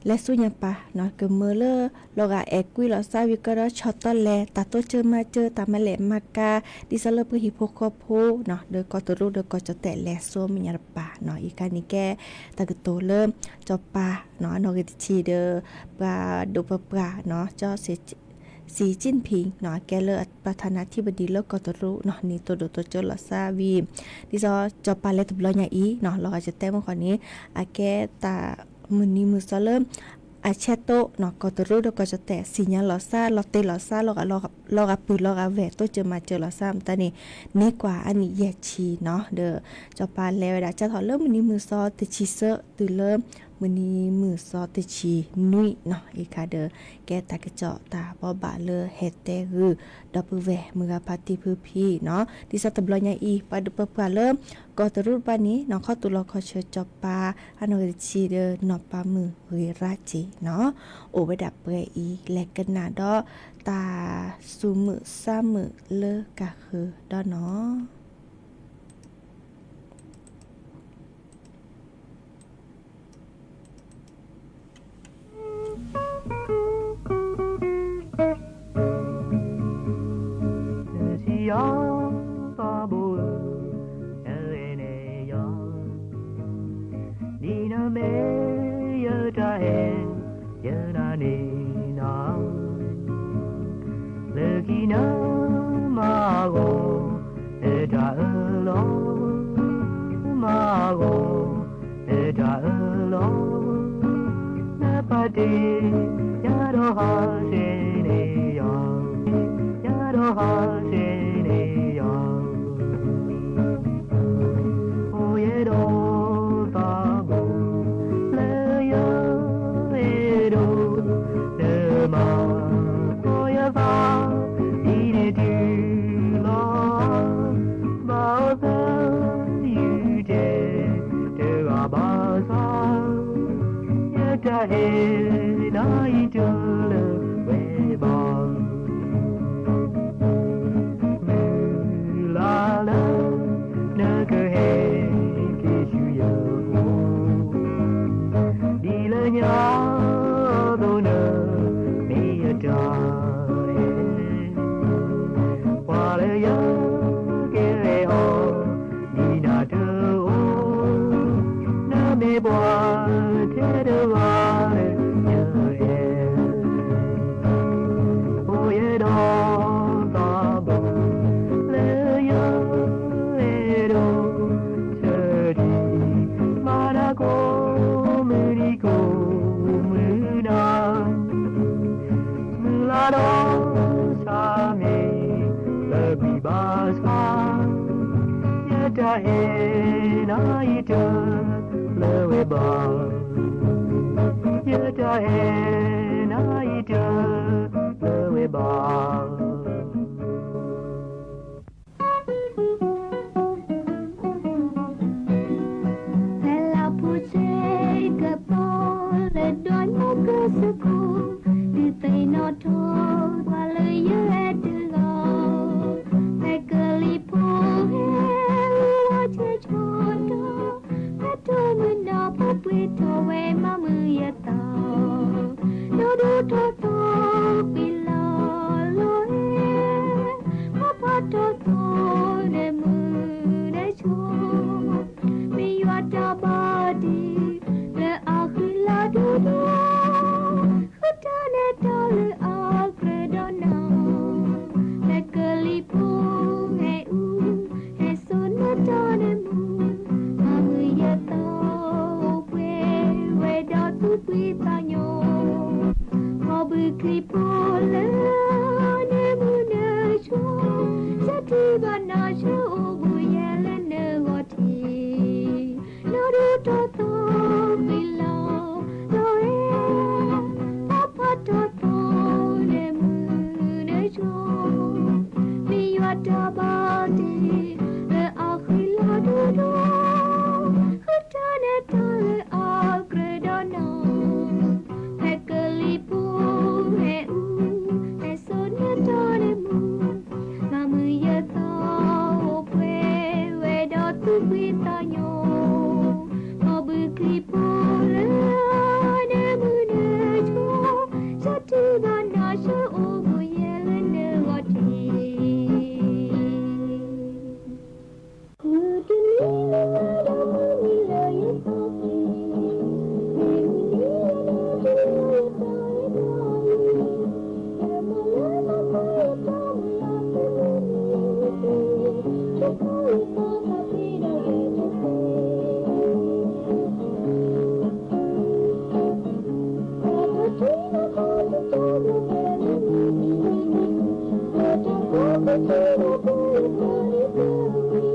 လဲၤဆူညါပၢ်နီၢ် ကမၢလၢ လီၤဂာ်အဲၣ်ကွံလီၤသးဝံၤကဒီး ဆီၣ်သီလဲၤ တၢ်တိစၢၤမၤစၢၤ တၢ်မၤလဲၢ်မၤကၤ ဒ်သိးလၢပှၤဟံၣ်ဖိဃီဖိနီၢ် ဒီးကီၢ်တရူးဒီးကီၢ်ကၠီၣ်တဲၣ် လဲၤဆူမဲာ်ညါတပၤနီၢ် အံၤခါန့ၣ်ကဲ တၢ်ကတိၤလၢ စီၤပၤနီၢ် အနီၣ်ဂံၢ်တဆံဒီး ပှၤဒိၣ်ပပှၢ်နီၢ် ကၠီ စံၣ်ကၠံၣ်ဖံၣ်နီၢ် ကဲလၢ ประธานาธิบดี လၢကီၢ်တရူးနီၢ် န့ၣ် တိၢ်ဒိၣ်တိစၢၤလီၤသးဝံၤ ဒ်သိး စီၤပၤလဲၤတဘျီညါအံၤနီၢ် လီၤဂာ်ကတဲမုၢ်ဃီန့ၣ် အကဲတၢ်မုၢ်နံၤမုၢ်သီလၢ အဆဲးတိၢ်နီၢ် ကီၢ်တရူးဒီးကီၢ်ကၠီၣ်တဲၣ် သ့ၣ်ညါလီၤသး လီၤတ့ၢ်လီၤသး လီၤဂာ်ပုၢ်လီၤဂာ်ဝဲၢ် တိစၢၤမၤစၢၤလီၤသး မတၤန့ၣ် န့ၢ်ကွၢ်အနံၣ်ယဲၢ်ဆံနီၢ် ဒီး စီၤပၤလဲၤဝဲဒၣ် စးထီၣ်လၢမုၢ်နံၤမုၢ်သီတဆံသၢ တုၤလၢ မုၢ်နံၤမုၢ်သီတဆံနွံနီၢ် အံၤခါဒီး ကဲတၢ်ကစီၣ်တၢ်ဘိးဘၣ်လၢဟဲတဲဂုာ် ဒီပုၢ်ဝဲၢ်မုၢ်ဂၤဖါတံၢ်ဖုဖံနီၢ် ဒ်သိးတဘျီညါအံၤ ပှၤဒိၣ်ပပှၢ်လၢ ကီၢ်တရူးတဖၣ်န့ၣ်နီၢ် ခီတူၢ်လီၤခီၣ်ဆၢစီၤပၤ အနီၣ်ဂံၢ်တဆံဒီး နီၢ်ပၤမုၢ်ဂ့ၤရၢ်က့ၤနီၢ် အိၣ်ဝဲဒၣ်ပှဲၤအံၤ လဲၤကနၣ်ဒီး တၢ်သူၣ်မုာ်သးမုာ်လၢကၢ်ဃၢၤဒီးနီၢ် နထံၣ်ယီၤ သးဘိဧၢ, နအဲၣ်န့ၢ်ယၤ, ဒ်နမ့ၢ်ယတၢ်အဲၣ်, ယနာ်န့ၢ်နၤ, လၢခံနမၤဂီၤ နတၢ်အၢၣ်လီၤ, မၤဂီၤ နတၢ်အၢၣ်လီၤ, နပာ်တ့ၢ် ယၤဒီးဟးဆှဲးန့ၢ်ယၤ, ယၤဒီးဟးဆှဲးန့ၢ်ယၤ, အိၣ်ယဲဒီးသးဘိ လၢယအဲၣ်ဒိး နမၤ ကီယသး ဒ်န့ၣ်တုၤလီၤ, ဘၣ်အိၣ်သယုၢ်တဲ တဂၤဘၣ်ဆၣ်, ယတၢ်အဲၣ်နၤအံၤတလၢဝဲဘၣ်, မုၢ်လၢ်လၢ နကဟဲက့ၤဆူယအိၣ်, ဒ်လၢညါအသိးနမ့ၢ်ယတၢ်အဲၣ်, ပှၤလၢယကအဲၣ်အီၤ ဒ်နၤတအိၣ်, နမ့ၢ်ပှၤထဲတဂၤလၢယအဲၣ်, အိၣ်ယဲဒီးသးဘိ လၢယအဲၣ်ဒိး ဆၢထံ မၤနၤကိးမုၢ်နံၤကိးမုၢ်နၤ, မုၢ်လၢ်ဒီးဆၣ်မ့ၢ်လၢာ်ကွံာ်ဘၣ်ဆၣ်, ယတၢ်အဲၣ်နၤအံၤတလၢဝဲဘၣ်, ယတၢ်အဲၣ်နၤအံၤတလၢဝဲဘၣ်. ဖဲလၢဖိဆဲးကပီၤလၢဒွးမူကစၢၢ်ခိၣ်, ဒုးသ့ၣ်နီၣ်ထီၣ်ပှၤလၢယအဲၣ်တဂၤ, ဖဲကလံၤဖိဟဲလီၤဆဲးဆီတီၤ, ဖဲတိၢ်မုၢ်နီၢ်ဖိပှ့ၤထီၣ်ဝဲမၤမုာ်ယသး, ဒီးဒိၣ်ထီၣ်သီကွံာ်လီၤလီၤအဲၣ်, ဖးဖးထီၣ်သီနမုၢ်နဆိ, မ့ၢ်ယွၤတၢ်ဘၣ်တ့ လၢအဃံလၤဒိၣ်ဒိၣ်, ဃုထၢန့ၢ်တၢ်လၢအကြၢးဒီးနၤ, ဖဲကလံၤဖိဟဲအူ ဟဲစိာ်နတၢ်နမူ, မၤမုာ်ယသးအိၣ်ပှဲၤဝဲဒီး သူၣ်ဖှံသးညီ, ခီဘုချံဖိလၢနမုၢ်နဆိ, ဆၢထံဘၣ်နၤ ဆၢအိၣ်ဘူးယဲလၢနဂီၢ်ထံး, ဒီးဒိၣ်ထီၣ်သီကွံာ်လီၤလီၤအဲၣ်, ဖးဖးထီၣ်သီနမုၢ်နဆိ, မ့ၢ်ယွၤတၢ်ဘၣ်တ့ လၢအဃံလၤဒိၣ်ဒိၣ်, ဃုထၢန့ၢ်တၢ်လၢအကြၢးဒီးနၤ, ကတၢၢ်လံ တၢ်သးဝံၣ်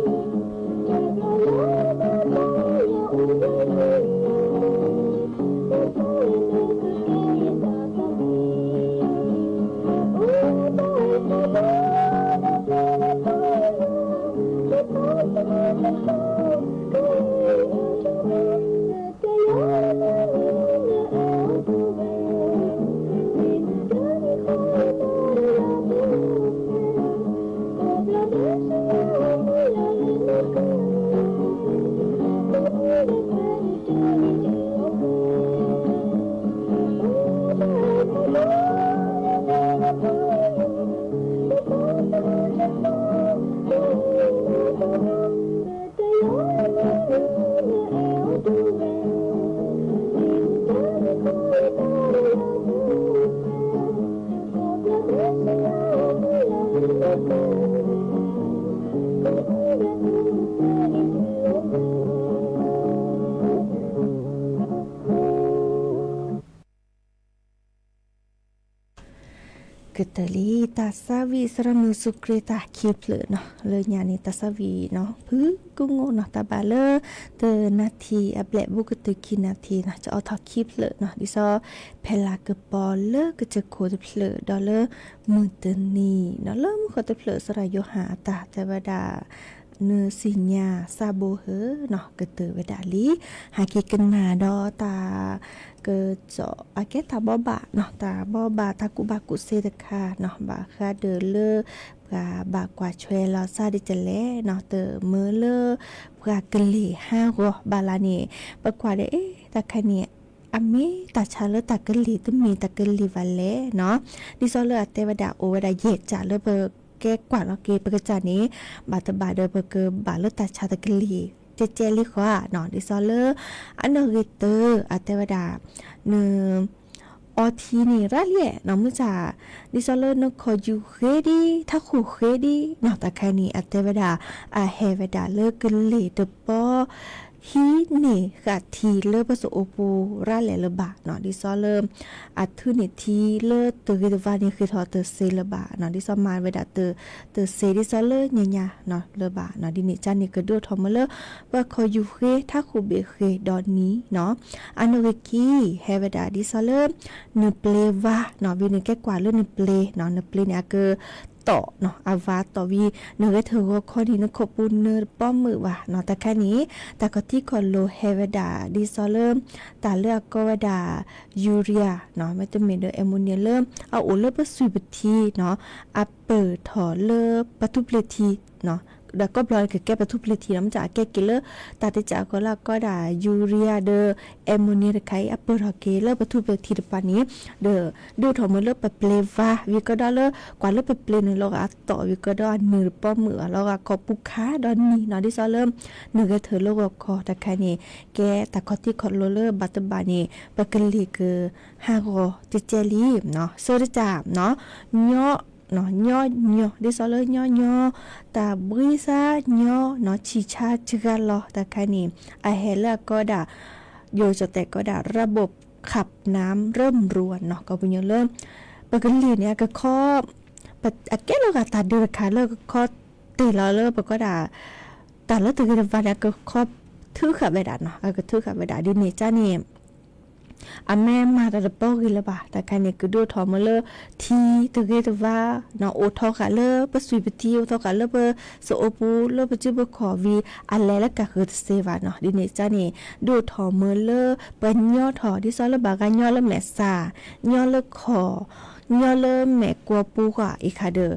စရီမုၢ်စူၤခရံာ်တၢ်ခံဖျၢၣ်နီၤ လၢညါန့ၣ် တၢ်သးဝံၣ်နီၤ ဖုကငိနီၤ တၢ်ဘၣ်လၢ တနၣ်ထံၣ်အဘျဲၣ် ဘူးကတုၤခံနၣ်ထံၣ်နီၤ ကအိးထီၣ်ခံဖျၢၣ်နီၤ ဒ်သိး ဖဲလၢကပီၤလၢကစၢၢ်ခိၣ်တဖျၢၣ် ဒီးလၢမုၢ်တနံၤနီၤ လၢမုၢ်ဃီတဖျၢၣ် စီၤဒၣ်ယိၤဟၣ်အတၢ်တဲဝဲဒၣ် နစံၣ်ညါစးဘိဧၢနီၤ ကတၢၢ်ဝဲဒၣ်လံ ဟဲက့ၤကနၣ်ဒီးတၢ် ကစီၣ်အကဲတၢ်ဘီဘၣ်နီၤ တၢ်ဘီဘၣ်တၢ်ကူၣ်ဘၣ်ကူၣ်သ့တခါနီၤ ဘၣ်ဃးဒီးလၢ ပှၤဘၣ်ကွၢ်ဆွဲလီၤစၢ်ဒ်လဲၣ်နီၤ တမၢလၢ ပှၤကလံၤဟးဂီၤဘၣ်လၢန့ၣ် ပကွၢ်ဒီး အ့ တၢ်ခါန့ၣ် အမ့ၢ်တၢ်ဆါလၢတၢ်ကလံၤ တမ့ၢ်တၢ်ကလံၤဘၣ်လဲၣ်နီၤ ဒ်သိးလၢအတဲဝဲဒၣ်အိၣ်ဝဲဒၣ်ယဲၢ်ကၠၢ်လၢပကဲကွၢ်လီၤက့ၤ ပကစၢ်န့ၣ် ဘၣ်တဘၣ်ဒီးပကဘၣ်လၢတၢ်ဆါတၢ်ကလံၤ ကဲကဲလံဃီနီၤ ဒ်သိးလၢ အနီၣ်ဂံၢ်တၢ အတဲဝဲဒၣ် န အီထံန့ၣ်ရၣ်လံနီၤ မုၢ်ဆါ ဒ်သိးလၢနခီၣ်ယူၤဃ့ဒံ ထးခိၣ်ဃ့ဒံနီၤ တၢ်ခါန့ၣ် အတဲဝဲဒၣ် အဟဲဝဲဒၣ်လၢကလံၤတပီ ဟံးန့ၢ်ဃာ်ထံလၢပစိာ်အိၣ်ပူၤရၣ်လဲာ်လၢၤဘၣ်နီၤ ဒ်သိးလၢ အထုးန့ၢ်ထံလၢတဂ့ၤတဝါန့ၣ် ဃ့ထီၣ်တစ့လၢၤဘၣ်နီၤ ဒ်သိးမၤဝဲဒၣ်တ တစ့ဒ်သိးလၢညါညါနီၤ လၢၤဘၣ်နီၤ ဒ်န့ၣ်ကန့ၣ် ကဒုးအိၣ်ထီၣ်မၢလၢ ပှၤခီၣ်ယူၤဃ့ ထးခိၣ်ဘ့ၣ်ဃ့ဒီးနံၤနီၤ အနီၣ်ဂံၢ်ခံ ဟဲဝဲဒၣ်ဒ်သိးလၢ နပျ့ၤဝါနီၤ ဝံၤနကဲကွၢ်လၢနပျ့ၤနီၤ နပျ့ၤန့ၣ် အကတီၢ်နီၤ အဝါတီၢ်ဝံၤ နဂဲၤထၢၣ်ဂီၤခီန့ၣ် နခိၣ်ပူၤနၢၤတပီမုာ်ဘၣ်နီၤ တၢ်ခါန့ၣ် တၢ်ခီၣ်ထံးခီၣ်လိၤဟဲဝဲဒၣ်ဒ်သိးလၢ တၢ်လၢအကိးဝဲဒၣ် urea နီၤ မ့တမ့ၢ်ဒီး ammonia လၢ အအိၣ်လၢပသွံၣ်ပထံနီၤ အပၢၢ်ထီၣ်လၢပထူၣ်ပျ့ၤထံနီၤ ဒီးကိးဘျီန့ၣ် ကကဲပထူၣ်ပျ့ၤထံနီၤ မ့ၢ်တၢ်အကဲက့ၤလၢ တၢ်တကးကီးလၢအကိးဒၣ် urea ဒီး ammonia တခါအံၤ အပၢၢ်ထီၣ်က့ၤလၢပထူၣ်ပျ့ၤထံတပၤန့ၣ် ဒီးဒုးအိၣ်ထီၣ်မၢလၢပပျ့ၤဝါ ဝံၤကဒီးလၢ ကွၢ်လၢပပျ့ၤန့ၣ် လီၤဂာ်အတီၢ်ဝံၤကဒီးအနၢၤတပီမုာ်ဘၣ် လီၤဂာ်ခီၣ်ပူၤခါဒီးနံၤနီၤ ဒ်သိးလၢ နဂဲၤထၢၣ်လၢဂီၤခီ တၢ်ခါန့ၣ် ကဲတၢ်ခီၣ်ထံးခီၣ်လိၤလၢဘၣ်တဘၣ်န့ၣ် ပကလံၤကဟးဂီၤကဲကဲလံနီၤ ဆၢတကးနီၤ ညီ ညီညီ ဒ်သိးလၢညီညီ တၢ်ဘှံးစၢ်ညီနီၤ ဆံၣ်ဆါစှၤလီၤ တၢ်ခါန့ၣ် အဟဲလၢအကိးဒၣ် ယိၤကၠီၣ်တဲာ်ကိးဒၣ် ระบบขับน้ำเริ่มรวน နီၤ ကီၢ်ပညိၣ်လၢ ပကလံၤန့ၣ် အကခီ အကဲလီၤဂာ်တၢ်ဒုးတခါလၢကခီတ့ၢ်လီၤလၢပကိးဒၣ် တၢ်လၢတဂ့ၤတဝါန့ၣ် အကခီထုးဃာ်ဝဲဒၣ်နီၤ အကထုးဃာ်ဝဲဒၣ်ဒ်န့ၣ်ကန့ၣ် အမ့ၢ်မၤတၢ်တပီဂ့ၤလၢၤဘၣ် တၢ်ခါန့ၣ် ကဒုးအိၣ်ထီၣ်မၢလၢ ထံတဂ့ၤတဝါနီၤ အိၣ်ထီၣ်ဃာ်လၢပသွံၣ်ပထံ အိၣ်ထီၣ်ဃာ်လၢပစိာ်အိၣ်ပူၤ လၢပစုပခီၣ်ဝံၤ အလဲၤလၢကဃၢၤတစ့ဘၣ်နီၤ ဒ်န့ၣ်ကန့ၣ် ဒုးအိၣ်ထီၣ်မၢလၢ ပှၤညီထီၣ် ဒ်သိးလၢဘၣ်ဂၤညီလၢမဲာ်ဆှး ညီလၢခီၣ် ညီလၢမဲာ်ကွီၤပူၤဃီအံၤခါဒီး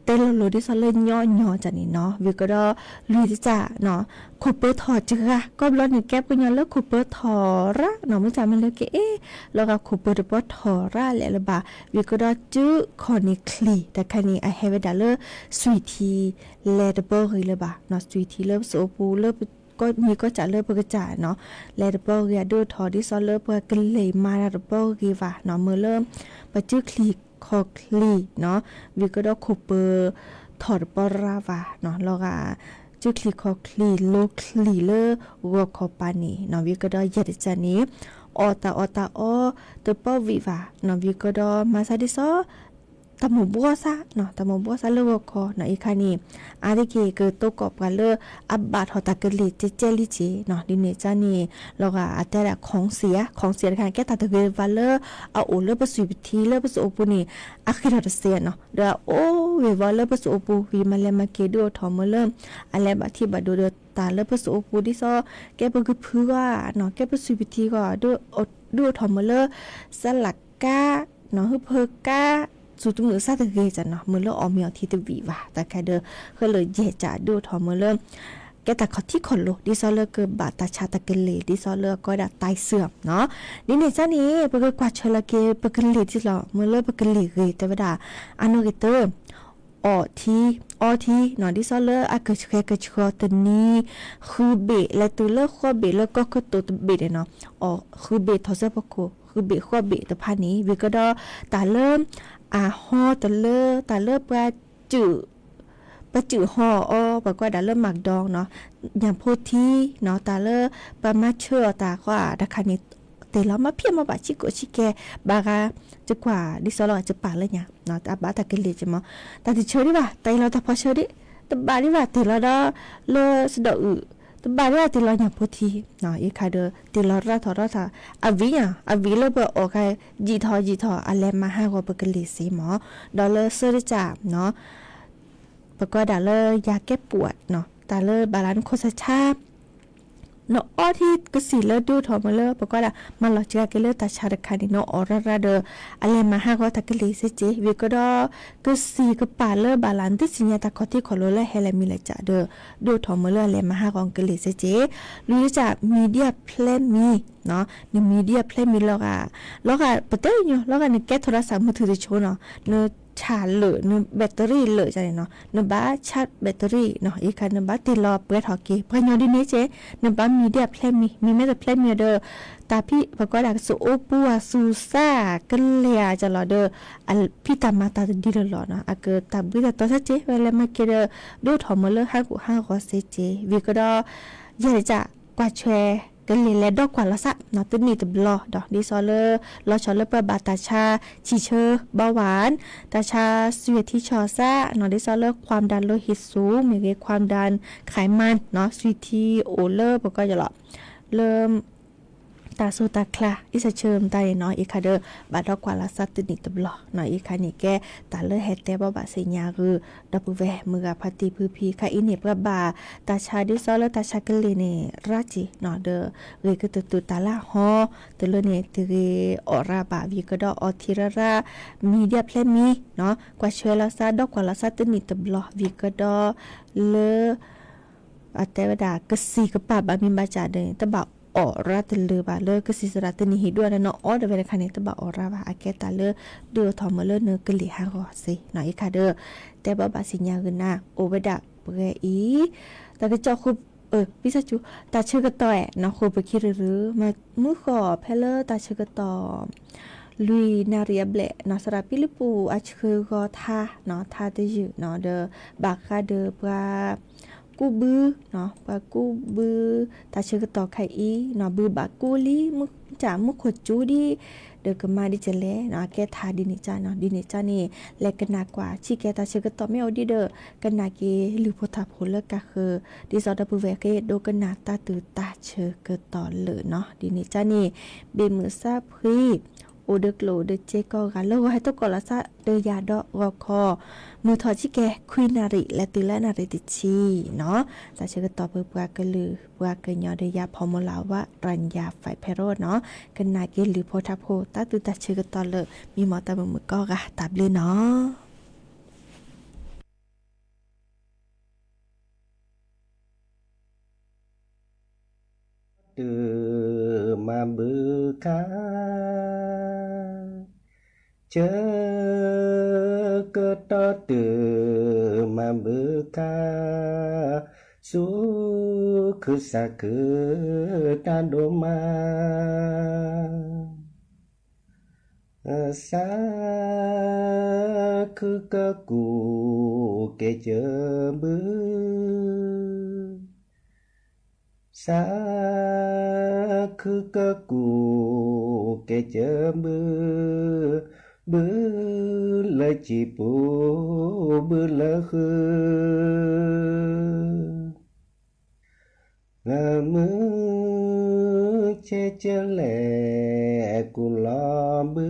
တဲလိၤလိၤဒ်သိးလၢညီညီကန့ၣ်နီၤ ဝံၤကဒီး လွံၢ်တကးနီၤ ခိၣ်ပၢၤထီၣ်စှၤ ကိးဘျီန့ၣ် ကဲပှၤကညီလၢခိၣ်ပၢၤထီၣ်ရၣ်နီၤ မ့ၢ်တၢ်မ့ၢ်လၢကအဲၣ် လီၤဂာ်ခိၣ်ပၢၤတပီထီၣ်ရၣ်လဲာ်လၢၤဘၣ် ဝံၤကဒီးစုခီၣ်န့ၣ်ချံၣ် တၢ်ခါန့ၣ် အဟဲဝဲဒၣ်လၢ သွံၣ်ထံ လဲၤတပီဂ့ၤလၢၤဘၣ်နီၤ သွံၣ်ထံလၢပစိာ်အိၣ်ပူၤလၢ မ့ၢ်ကီၢ်စဲၣ်လၢပကစၢ်နီၤ လဲၤတပီဂ့ၤ အဒုးအိၣ်ထီၣ်ဒ်သိးလၢပှၤကလံၤမၤတၢ်တပီဂ့ၤဘၣ်နီၤ မၢလၢ ပစုချံၣ်ခီၣ်ချံၣ်နီၤ ဝံၤကဒီးခိၣ်ပၢၤထီၣ်တပီရၣ်ဘၣ်နီၤ လီၤဂာ် စုချံၣ်ခီၣ်ချံၣ် လိချံၣ်လၢဂီၤခီပၤန့ၣ်နီၤ ဝံၤကဒီးယဲၢ်တကးန့ၣ် အီၣ်တၢ်အီၣ်တၢ်အီတပီဝံၣ်ဘၣ်နီၤ ဝံၤကဒီးမၤသးဒ်သိး တၢ်မိၣ်ဘှီစါ, တၢ်မိၣ်ဘှီစါလၢဂီၤခီနီၤ အံၤခါန့ၣ် အါတက့ၢ်ကတိၤကိးပှၤလၢ အဘၣ်ထီၣ်တၢ်ကလ့ၢ်ကဲကဲလံက့ၤနီၤ ဒ်န့ၣ်ကါန့ၣ် လီၤဂာ်အတဲဒၣ် ခေါင်းစည်း, ခေါင်းစည်း တခါန့ၣ် ကဲတၢ်တဂ့ၤဘၣ်လၢ အအိၣ်လၢပစုၣ်ပထံလၢပစုၣ်အိၣ်ပူၤန့ၣ် အဃ့ၢ်ထီၣ်တစဲးနီၤ ဒီးအအိၣ်ဂ့ၤဝီလၢပစုၣ်အိၣ်ပူၤ ဝံၤမၤလဲၤမၤက့ၤဒုးအိၣ်ထီၣ်မ့ၢ်လၢ အလဲၤဘၣ်ထံဘၣ်ဒိဒီးတၢ်လၢပစုၣ်အိၣ်ပူၤ ဒ်သိး ကဲပကဖုဂီၢ်နီၤ ကဲပစုၣ်ပထံဂီၢ် ဒုးအိၣ်ထီၣ်မ့ၢ်လၢ စလၢ်ကါ နီၤ ဟၢဖၢကါ စူၣ်တမုာ်စါတဂ့ၤကနီၤ မ့ၢ်လၢအီၣ်မ့ၤအီထံတဝံၣ်ဘၣ် တၢ်ခဲဒီး ဃဲလၢာ်ယဲၢ်ကၢ်ဒုးအိၣ်ထီၣ်မ့ၢ်လၢ ကဲတၢ်ခီၣ်ထံးခီၣ်လိၤ ဒ်သိးလၢကဘၣ်တၢ်ဆါတၢ်ကလ့ၢ် ဒ်သိးလၢအကိးဝဲဒၣ် တၢ်စၢၣ်နီၤ ဒ်န့ၣ်ကါန့ၣ် ပကကွၢ်ဆၢလီၤက့ၤ ပကလ့ၢ်ဒ်လီၤ မ့ၢ်လၢပကလ့ၢ်ဂ့ၤ တဲဝဲဒၣ် အနီၣ်ဂ့ၤတၢ အီထံ အီထံနီၤ ဒ်သိးလၢအကဆှဲကဆှီတနံၤ ဃုဘ့ၣ် လဲၤတုၤလၢဃိးဘ့ၣ်လၢကီၢ်ခၢၣ်တိာ်တဘ့ၣ်န့ၣ်နီၤ အီၣ်ဃုဘ့ၣ်ထီၣ်စၢဖီခိၣ် ဃုဘ့ၣ်ဃိးဘ့ၣ်တဖၣ်န့ၣ် ဝံၤကဒီး တၢ်လၢ အဟီတလၢ တၢ်လၢပှၤ ပစုၣ်ဟီအီၤ ပှၤကွၢ်ဒၣ်လၢ McDonald နီၤ ညၣ်ဖိထံနီၤ တၢ်လၢ ပှၤမၤဆၢအီၤတၢ်ဃီတခါန့ၣ် တ့ၢ်လီၤမၤဖံးမၤဘၣ်ဆံးကိာ်ဆံးကဲ ဘၣ်ဂၤ ကကွၢ်ဒ်သိးလီၤ ကပာ်လၢညါ တၢ်ဘၣ်တၢ်ကလ့ၢ်ကမီၤ တၢ်တဆၢဒံးဘၣ် တၢ်အ့ၣ်လီၤတၢ်ဖီဆၢဒံး တဘၣ်ဒံးဘၣ် တ့ၢ်လီၤဒီး လၢစဒီးအုၣ် တဘၣ်ဒံးဘၣ် တ့ၢ်လီၤညၣ်ဖိထံ အံၤခါဒီး တ့ၢ်လီၤရၣ်ထီၣ်ရၣ်ထီၣ် အဝံၤညါ အဝံၤလၢပအီၣ်ခါ ယံာ်ထီၣ်ယံာ်ထီၣ် အလဲၤမၤဟးဂီၤပကလ့ၢ်စ့မီၤ ဒီးလၢဆၢတကၢ် ပကွၢ်ဒၣ်လၢယၤကဲပူးနီၤ တၢ်လၢဘၣ်လၢနခိၣ်ဆၢဆါ နအီထံကစံၣ်လၢဒုးအိၣ်ထီၣ်မ့ၢ်လၢ ပကွၢ်ဒၣ် မၤလီၤစှၤက့ၤလၢတၢ်ဆါတခါန့ၣ် နအီၣ်ရၣ်ရၣ်ဒီး အလဲၤမၤဟးဂီၤတၢ်ကလ့ၢ်စ့က့ၤ ဝံၤကဒီး ကစံၣ်ကပာ်လၢဘၣ်လၢနသုစံၣ်ညါတၢ်ခီၣ်ထံးခီၣ်လိၤလၢဟဲလၢမံၤလၢကၢ်ဒီး ဒုးအိၣ်ထီၣ်မ့ၢ်လၢအလဲၤမၤဟးဂီၤကလ့ၢ်စ့က့ၤ လွံၢ်တကၢ် media plan မံၤ န media plan မံၤလီၤဂာ် လီၤဂာ်ပတဲညီ လီၤဂာ်နကဲထီၣ်ဒၣ်စးမုၢ်ထူၣ်တဆိနီၤ နဆၣ်လၢာ် န battery လၢာ်န့ၣ်နီၤ နဘၣ်ဆၣ် battery နီၤ အံၤခါနဘၣ်တ့ၢ်လီၤပှဲၤထီၣ်က့ၤ ပှၤကညီဒ်န့ၣ်က့ နဘၣ် media plan မံၤ မံၤမ့ၢ်တ plan မံၤဒီး တၢ်ဖံး ပကွၢ်ဒၣ်ကစၢၢ်အိပူၤအသူၣ်စၢ်ကလဲာ်အကလီၤဒီး အဖံးတၢ်မၤတၢ်တဒ်လီၤလီၤနီၤ အကတၢ်ဘှံးတၢ်တီၤဆၢက့ ဝဲလဲၤမၤက့ၤဒီး ဒုးအိၣ်ထီၣ်မ့ၢ်လၢဟးဂူာ်ဟးဂီၤစ့က့ ဝံၤကဒီး ယဲၢ်တကၢ် ကွၢ်ဆွဲ ကလ့ၢ်လဲၤဒီကွၢ်လီၤသးနီၤ တနံၣ်တဘျီဒီး ဒ်သိးလၢ လီၤဆီလၢပှၤဘၣ်တၢ်ဆါ ဆံၣ်ဆၢ ဘီဝၣ် တၢ်ဆါစွံၣ်ထံဆီၣ်သးနီၤ ဒ်သိးလၢ ความดันโลหิตสูง မ့ၢ်ဂ့ၤ ความดันไขมันနီၤ စွံၣ်ထံအိၣ်လၢပကီၢ်ယလီၤ လၢ တၢ်စိတၢ်ချါ အ့ၣ်စၢဆၢမတၤန့ၣ်နီၤ အံၤခါဒီး ဘၣ်ဒီကွၢ်လီၤသးတနံၣ်တဘျီနီၤ အံၤခါန့ၣ်ကဲ တၢ်လၢဟဲတဲဘၣ်ဘၣ်စံၣ်ညါဂုာ် ဒီပုၢ်ဝဲၢ်မုၢ်ဂၤဖါတံၢ်ဖုဖံခါအံၤန့ၣ် ပှၤဘၣ်တၢ်ဆါဒ်သိးလၢတၢ်ဆါကလ့ၢ်န့ၣ် ရၣ်က့ၤနီၤ ဒီး ဂ့ၤကတၢၢ်တုၤတၢ်လၢဟီ တုၤလၢန့ၣ် တဂ့ၤအီၣ်ရၣ်ဘၣ်ဝံၤကဒီးအီထံရၣ်ရၣ် media plan မံၤနီၤ ကွၢ်ဆွဲလီၤသး ဒီကွၢ်လီၤသးတနံၣ်တဘျီ ဝံၤကဒီးလၢ အတဲဝဲဒၣ် ကစံၣ်ကပာ်ဘၣ်မံၤဘၣ်စၢ်ဒီး တဘၣ်အီၣ်ရၣ်တလၢာ်ဘၣ်လၢ ကစံၣ်သရၣ်တနံၣ်ဟံၣ်ဒွဲၣ်ဒီး နအီၣ်တဝဲတခါန့ၣ် တဘၣ်အီၣ်ရၣ်ဘၣ် အကဲတၢ်လၢ ဒုးအိၣ်ထီၣ်မ့ၢ်လၢနကလ့ၢ်ဟးဂီၤစ့နီၤ အံၤခါဒီး တဲဘၣ်ဘၣ်စံၣ်ညါဂုာ်နၤ အိၣ်ဝဲဒၣ်ပှဲၤအံၤ တၢ်ကစီၣ်ဃိ ပစၢ်ကၠူ တၢ်ဆၢကတီၢ်အဲၣ်နီၤ ဃိာ်ပခံရူၤရူၤ မုၢ်ဃီၣ်ဖဲလၢတၢ်ဆၢကတီၢ် လွံၢ်နၣ်ရံၣ်အဘျဲၣ်နီၤ သရၣ်ပံလံပူၤအဆှၢဂီၤထါနီၤ ထါတယုၢ်နီၤ ဒီး ဘၣ်ဃးဒီးပှၤ ကူးဘုနီၤ ပှၤကူးဘု တၢ်ဆၢကတီၢ်ခဲအံၤနီၤ ဘုဘၣ်ကူးလံ မုၢ်တၢ်မုၢ်ခိၣ်ကၠူဒံး ဒီးကမၤဒ်လဲၣ်နီၤ အကဲထါဒ်န့ၣ်ကါနီၤ ဒ်န့ၣ်ကါန့ၣ် လဲၤကနၣ်ကွၢ်ဆံးကဲတၢ်ဆၢကတီၢ်မ့ၢ်အိၣ်ဒံးဒီး ကနၣ်က့ၤလုၢ်ဖိထါဖိလၢကါဃၢၤ ဒ်သိးဒီပုၢ်ဝဲၢ်က့ၤဒိကနၣ်တၢ်တုၤတၢ်ဆၢကတီၢ်လၢာ်နီၤ ဒ်န့ၣ်ကါန့ၣ် ဘ့ၣ်မုၢ်ဆါဖှံ အိၣ်ဒီးကျိၣ်ဒီးစ့ကိးဂၤ လၢဂီၤဟဲသကိးလီၤသးဒီးယၤဒီးဂီၤခီ မုၢ်ထီၣ်ဆံးကဲ ခွံနၣ်ရံၣ် လဲၤတုၤလၢနၣ်ရံၣ်တဆံနီၤ တၢ်ဆၢကတီၢ်ဖဲပှၤကလုာ် ပှၤကညီဒီးယၤဖီမူၤလၢ်ဝါ ရၣ်ယၤဖဲးဖဲးရိနီၤ ကနၣ်က့ၤလုၢ်ဖိထါဖိ တၢ်တုၤတၢ်ဆၢကတီၢ်လၢာ် မံမီၢ်တၢ်မုာ်မုာ်ကိးဂၤ တၢ်ဘျုးနီၤ တုၤမၤဘုခါ ဆၢကတီၢ်တုၤမၤဘုခါ သူၣ်ခုသးခုတၢ်ဒိၣ်မး သးခုကကူၣ်ကဲစၢၢ်ဘု သးခုကကူၣ်ကဲစၢၢ်ဘု ဘုလၢစံာ်ပူၤ ဘုလၢဃုာ်, မုၢ်ဆဲးကၢလဲၣ်ကူၣ်လီၤဘု,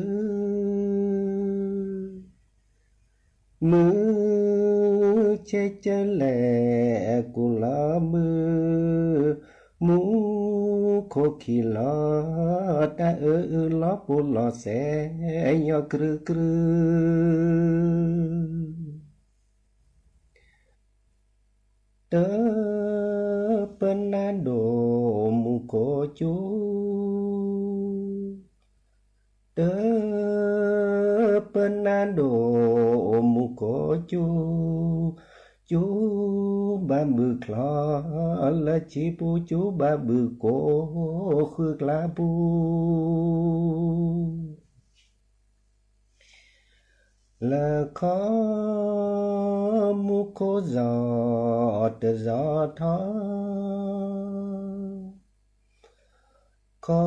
မုၢ်ဆဲးကၢလဲၣ်ကူၣ်လီၤဘု, မူခိၣ်ခံလီၤ တၢ်အၢအုလီၤပူၤလီၤစဲး ညီကြုာ်ကြုာ် တပနၢ်ဒိၣ်မူခိၣ်ကၠိ, တပနၢ်ဒိၣ်မူခိၣ်ကၠိ, ကၠိဘၣ်ဘုၣ်ချီ လၢစံာ်ပူၤ ကၠိဘၣ်ဘုၣ်ကိးဃုာ်ကျါပူၤ လၢခီမူခိၣ်စီၤတစီၤထီ, ခီ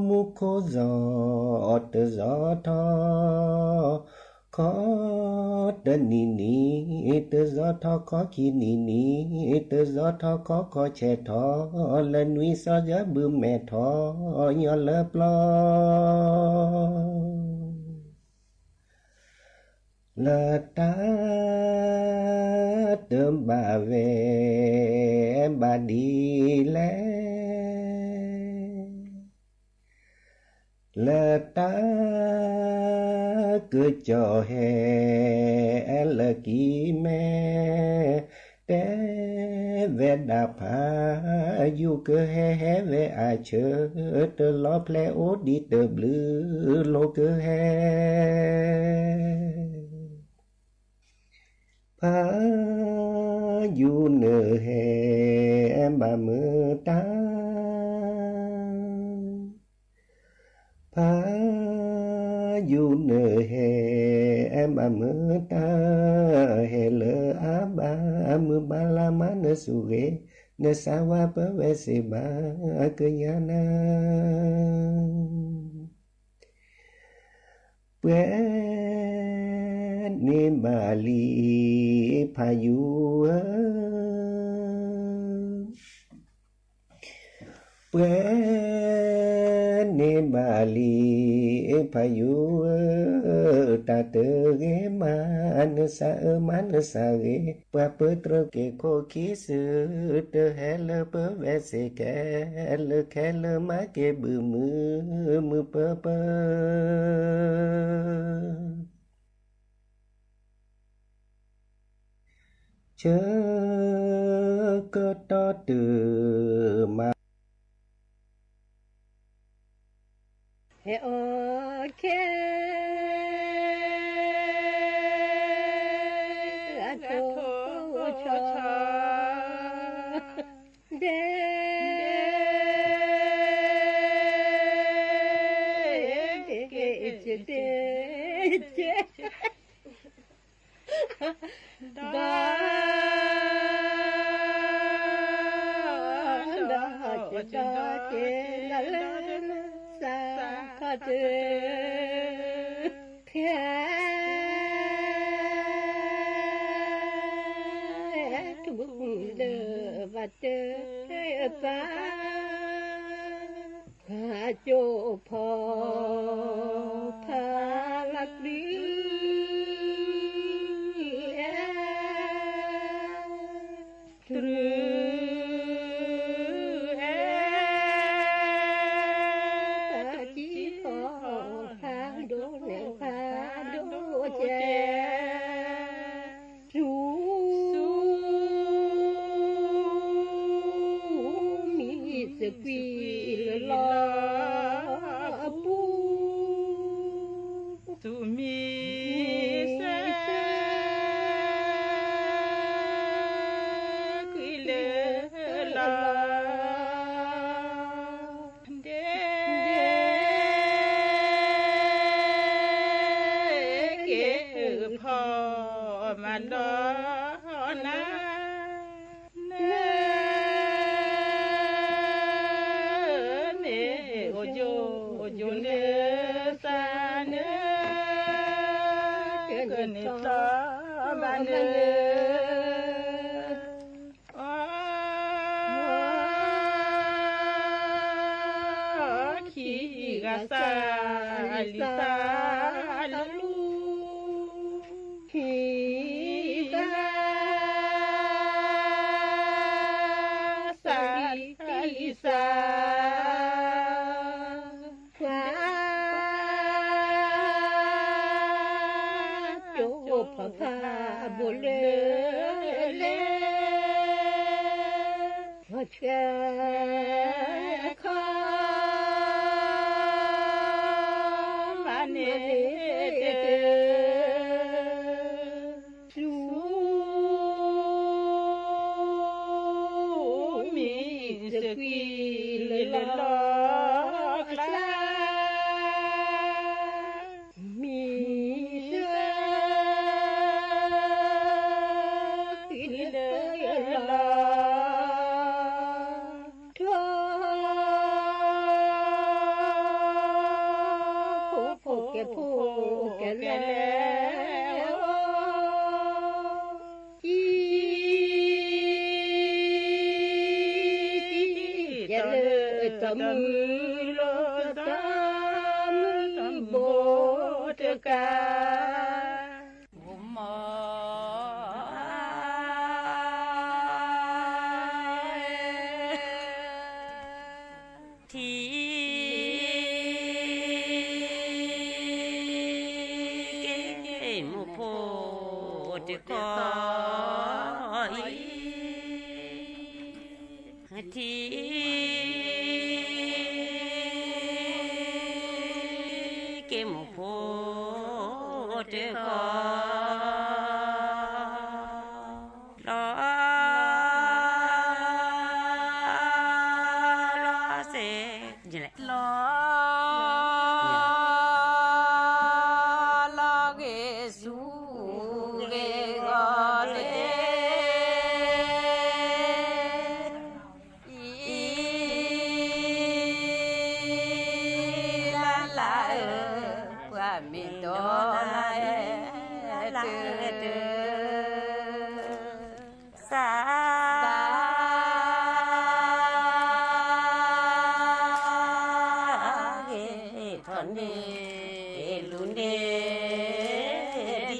မူခိၣ်စီၤတစီၤထီ, ခီတနံၤနံၤတစီၤထီ, ခီခံနံၤနံၤတစီၤထီ, ခီခီဆဲးထီ, လၢနွံစီၤယၢဘုးမဲာ်ထီ, ညီလၢပျီ လၢတၢ်တဘၣ်ဝဲဘၣ်ဒ်လဲၣ်, လၢတၢ်ကစီၣ်ဟဲလၢကံၢ်မဲ, တဲဝဲဒၣ်ဖးယုၢ်ကဟဲ ဟဲဝဲအဆၢ, တလီၤဖျဲးအိၣ်ဒံးတဘျုးလိၤကဟဲ ဖးယုၢ်နဟဲဘၣ်မုာ်တၢ်, ဖးယုၢ်နဟဲဘၣ်မုာ်တၢ်, ဟဲလၢအဘၣ်မုာ်ဘၣ်လၢ်မးနစူၢ်ဂ့ၤ, နစၢ်ဝဲပဝဲစ့ၢ်ဘၣ်ကညးနၤ ပှဲၤန့ၢ်ဘၣ်လံဖးယုၢ်ဧၢ, ပှဲၤန့ၢ်ဘၣ်လံဖးယုၢ်ဧၢ, တၢ်တဂ့ၤမးနစၢ်ဧၢ, မးနစၢ်ဂ့ၤ, ပှၤပၢတြီက့ၤခိၣ်ခံစု တဟဲလၢပဝဲစ့ၢ်ကဲ, လၢခဲလၢာ်မၤက့ၤဘုးမုာ်မုာ်ပၢပၢ ဆၢကတီၢ်တုၤမး ဟဲအီၣ်ခဲ အထိၣ်ဆီ ဒဲ ကဲ ကဲ ကဲ ဒီး ဒီး ဒီး က့ၤဒီး က့ၤဒီး လၢ လၢ လၢ စၢ် ခီၣ်တၢၢ် ခဲ ထူၣ်လၢ ဘၣ်တၢ် သး ကၠိဖီ ဖးလၢပျုၤ တြူ တၢ်ကံဖီ ဖးဒိၣ်န့ၣ် ဖးဒိၣ်ကဲ ဆူ မံစကွံာ်လၢလီၤအပူၤ ဆူမံစ ကွံာ်လၢလီၤ ဒဲ က့ၤဖီ မၤဒီးနၤ န မ့ၢ်အိၣ်ယိာ် အိၣ်ယိာ်လၢစၢ် ဘိးလၢလဲၤ ဆှၢခီ မၤန့ၢ်တၢ် ဆူ မံၤသကွံာ်လၢလီၢ်ကျါ မံၤသ ကွံာ်လၢလီၢ် ထိ ဖိဖိကဲဖိကဲလဲၣ် အီ ကဲလၢတၢ်မုၢ်လိၤ တၢ်မုၢ်ဘိးတကး မ ထံ က့ၤမိၢ်ဖိတခီအံၤ ထံ က့ၤမိၢ်ဖိတခီ လီၤ လီၤစ့ၢ် လီၤ လီၤဂ့ၤဆူဂ့ၤဂီၤဒဲး အံၤ လၢ်လၢ်ဧၢ ပှၤမ့ၢ်ဒီးလၢ်လၢ်တ စၢ် ဂ့ၤထီၣ်န့ၣ် လူၤန့ၣ်ဒံး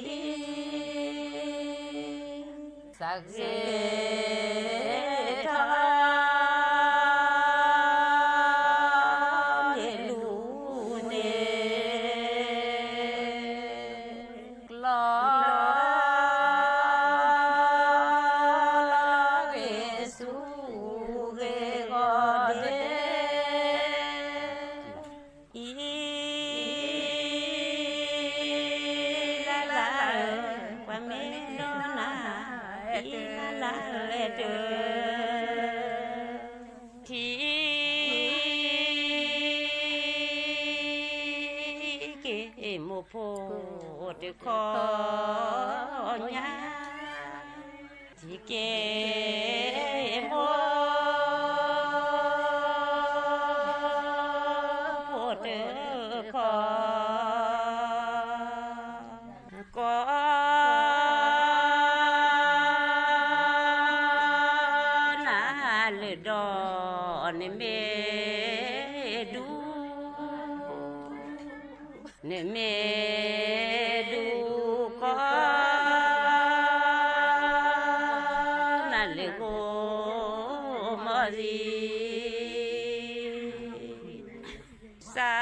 စၢ်ဂ့ၤထီၣ် န့ၣ်လူၤန့ၣ် ကျီ လီၤဂ့ၤဆူဂ့ၤဂီၤဒဲး အံၤ လၢ်လၢ်ဧၢ ပှၤမ့ၢ်ဒီးနၤ အံၤလၢ်လၢ်လၢ်တ ထံ က့ၤမိၢ်ဖိတခီညါ ထံက့ၤမိၢ် ဖိတခီ ကီ နၤလၢဒီး နမ့ၢ်ဒူ နမ့ၢ်ဒူကီ နၤလၢဂီၤမီၤသံ စၢ်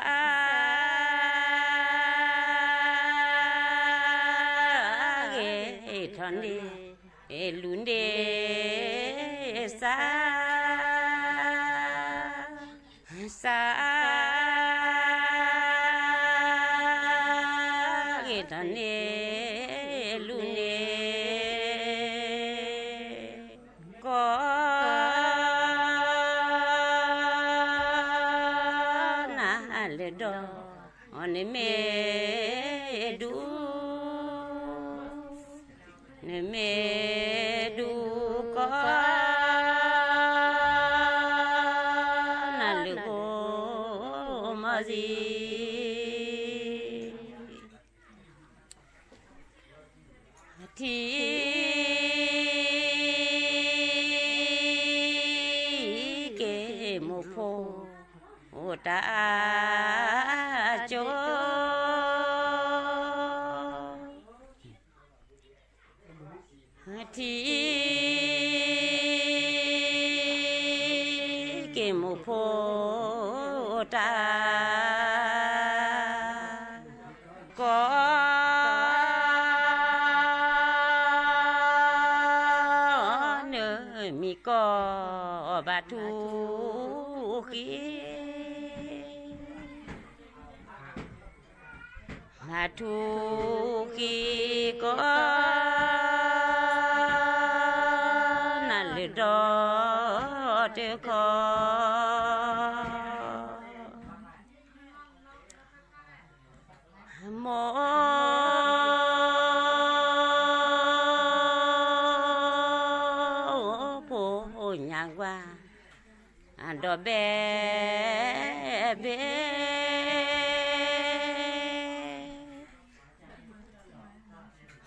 ဂ့ၤထီၣ်န့ၣ် လူၤန့ၣ် စၢ် စၢ် ဂ့ၤထီၣ်န့ၣ် လူၤန့ၣ် ကီ နၤလၢဒီး နမ့ၢ်ဒူ နမ့ၢ်ဒူကီ နၤလၢဂီၤမီၤသံ ထံ က့ၤမိၢ်ဖိတၢ်ကၠိ ထံ က့ၤမိၢ်ဖိတၢ် ကီ ကီၢ်ဘၣ်ထူၣ်ဃံ, ဘၣ်ထူၣ်ဃံကီၢ်, နၤလၢဒီတခီ, မိၢ်ဖိညါကွၢ် ဒီးဘဲဘဲ,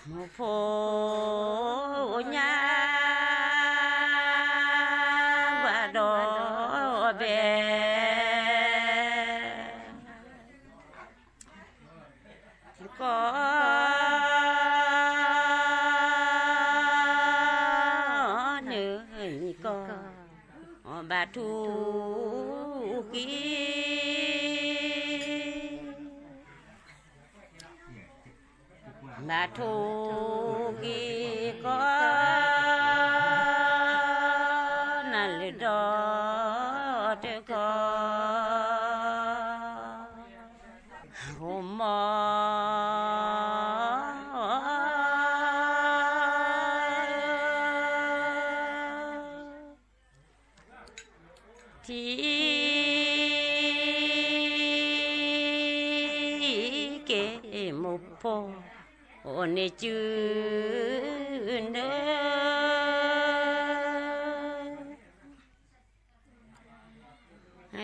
မိၢ်ဖိညါကွၢ်ဒီးဘဲ ကီၢ်နၢမံၤကီၢ်, ဘၣ်ထူၣ်ဃံ, ဘၣ်ထူၣ်ဃံကီၢ်, နၤလၢဒီတခီ, ဟိမိၢ် ထံက့ၤမိၢ်ဖိ အိၣ်န့ၢ်စုနၢ,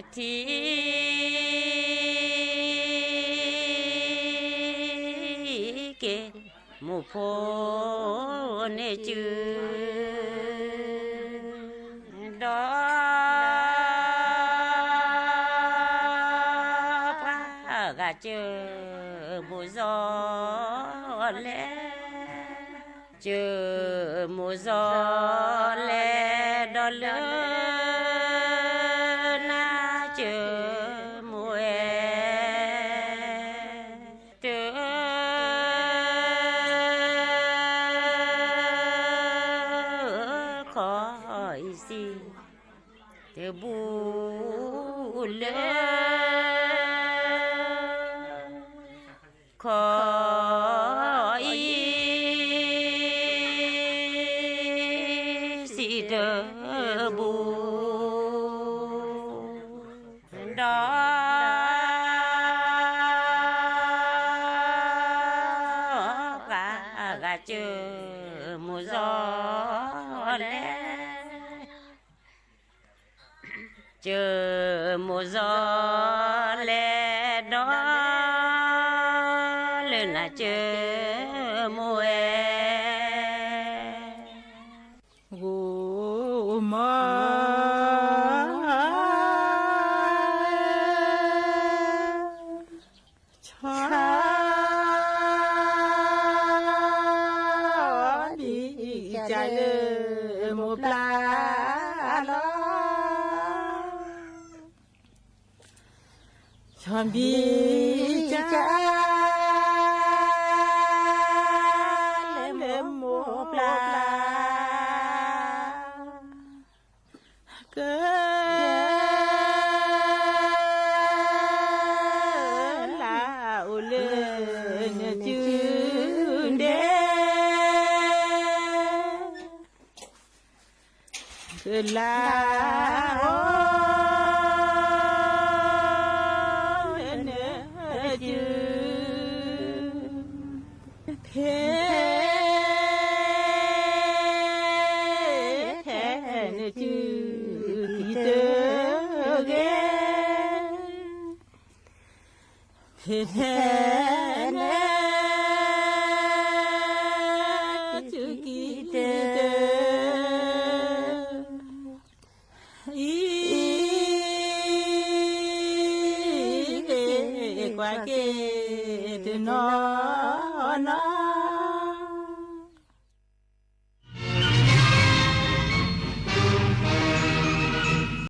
ထံက့ၤမိၢ်ဖိန့ၣ်စု ဒီး ပှၤဂၤစၢမိၢ်စီၤလဲၣ်, စၢမိၢ်စီၤလဲၣ်, ဒီးလၢ နၤစၢမိၢ်အဲၣ် တၢ် ခီအံၤစံး တဘူးလၢ ခီအံၤစံးတဘူး ဒီး ပှၤဂၤစၢမိၢ်စီၤလဲၣ်, စၢမိၢ်စီၤလဲၣ်ဒီး လၢနၤစၢမိၢ်ဝဲ ဂိၢ်မီ ဆီဒံးကၢ်လၢ မိၢ်ပျၢ်လီၤ, ဆီဒံးကၢ် လၢမိၢ်ပျၢ် က လၢအိၣ်လၢနစုဒဲ ကလၢအိၣ်လၢနစု ဖဲ ထဲနစုကံၤတဂ့ၤ ဖဲထဲနစုကံၤတဂ့ၤ အံၤ က့ၤကွၢ်က့ၤတနီၤနီၤ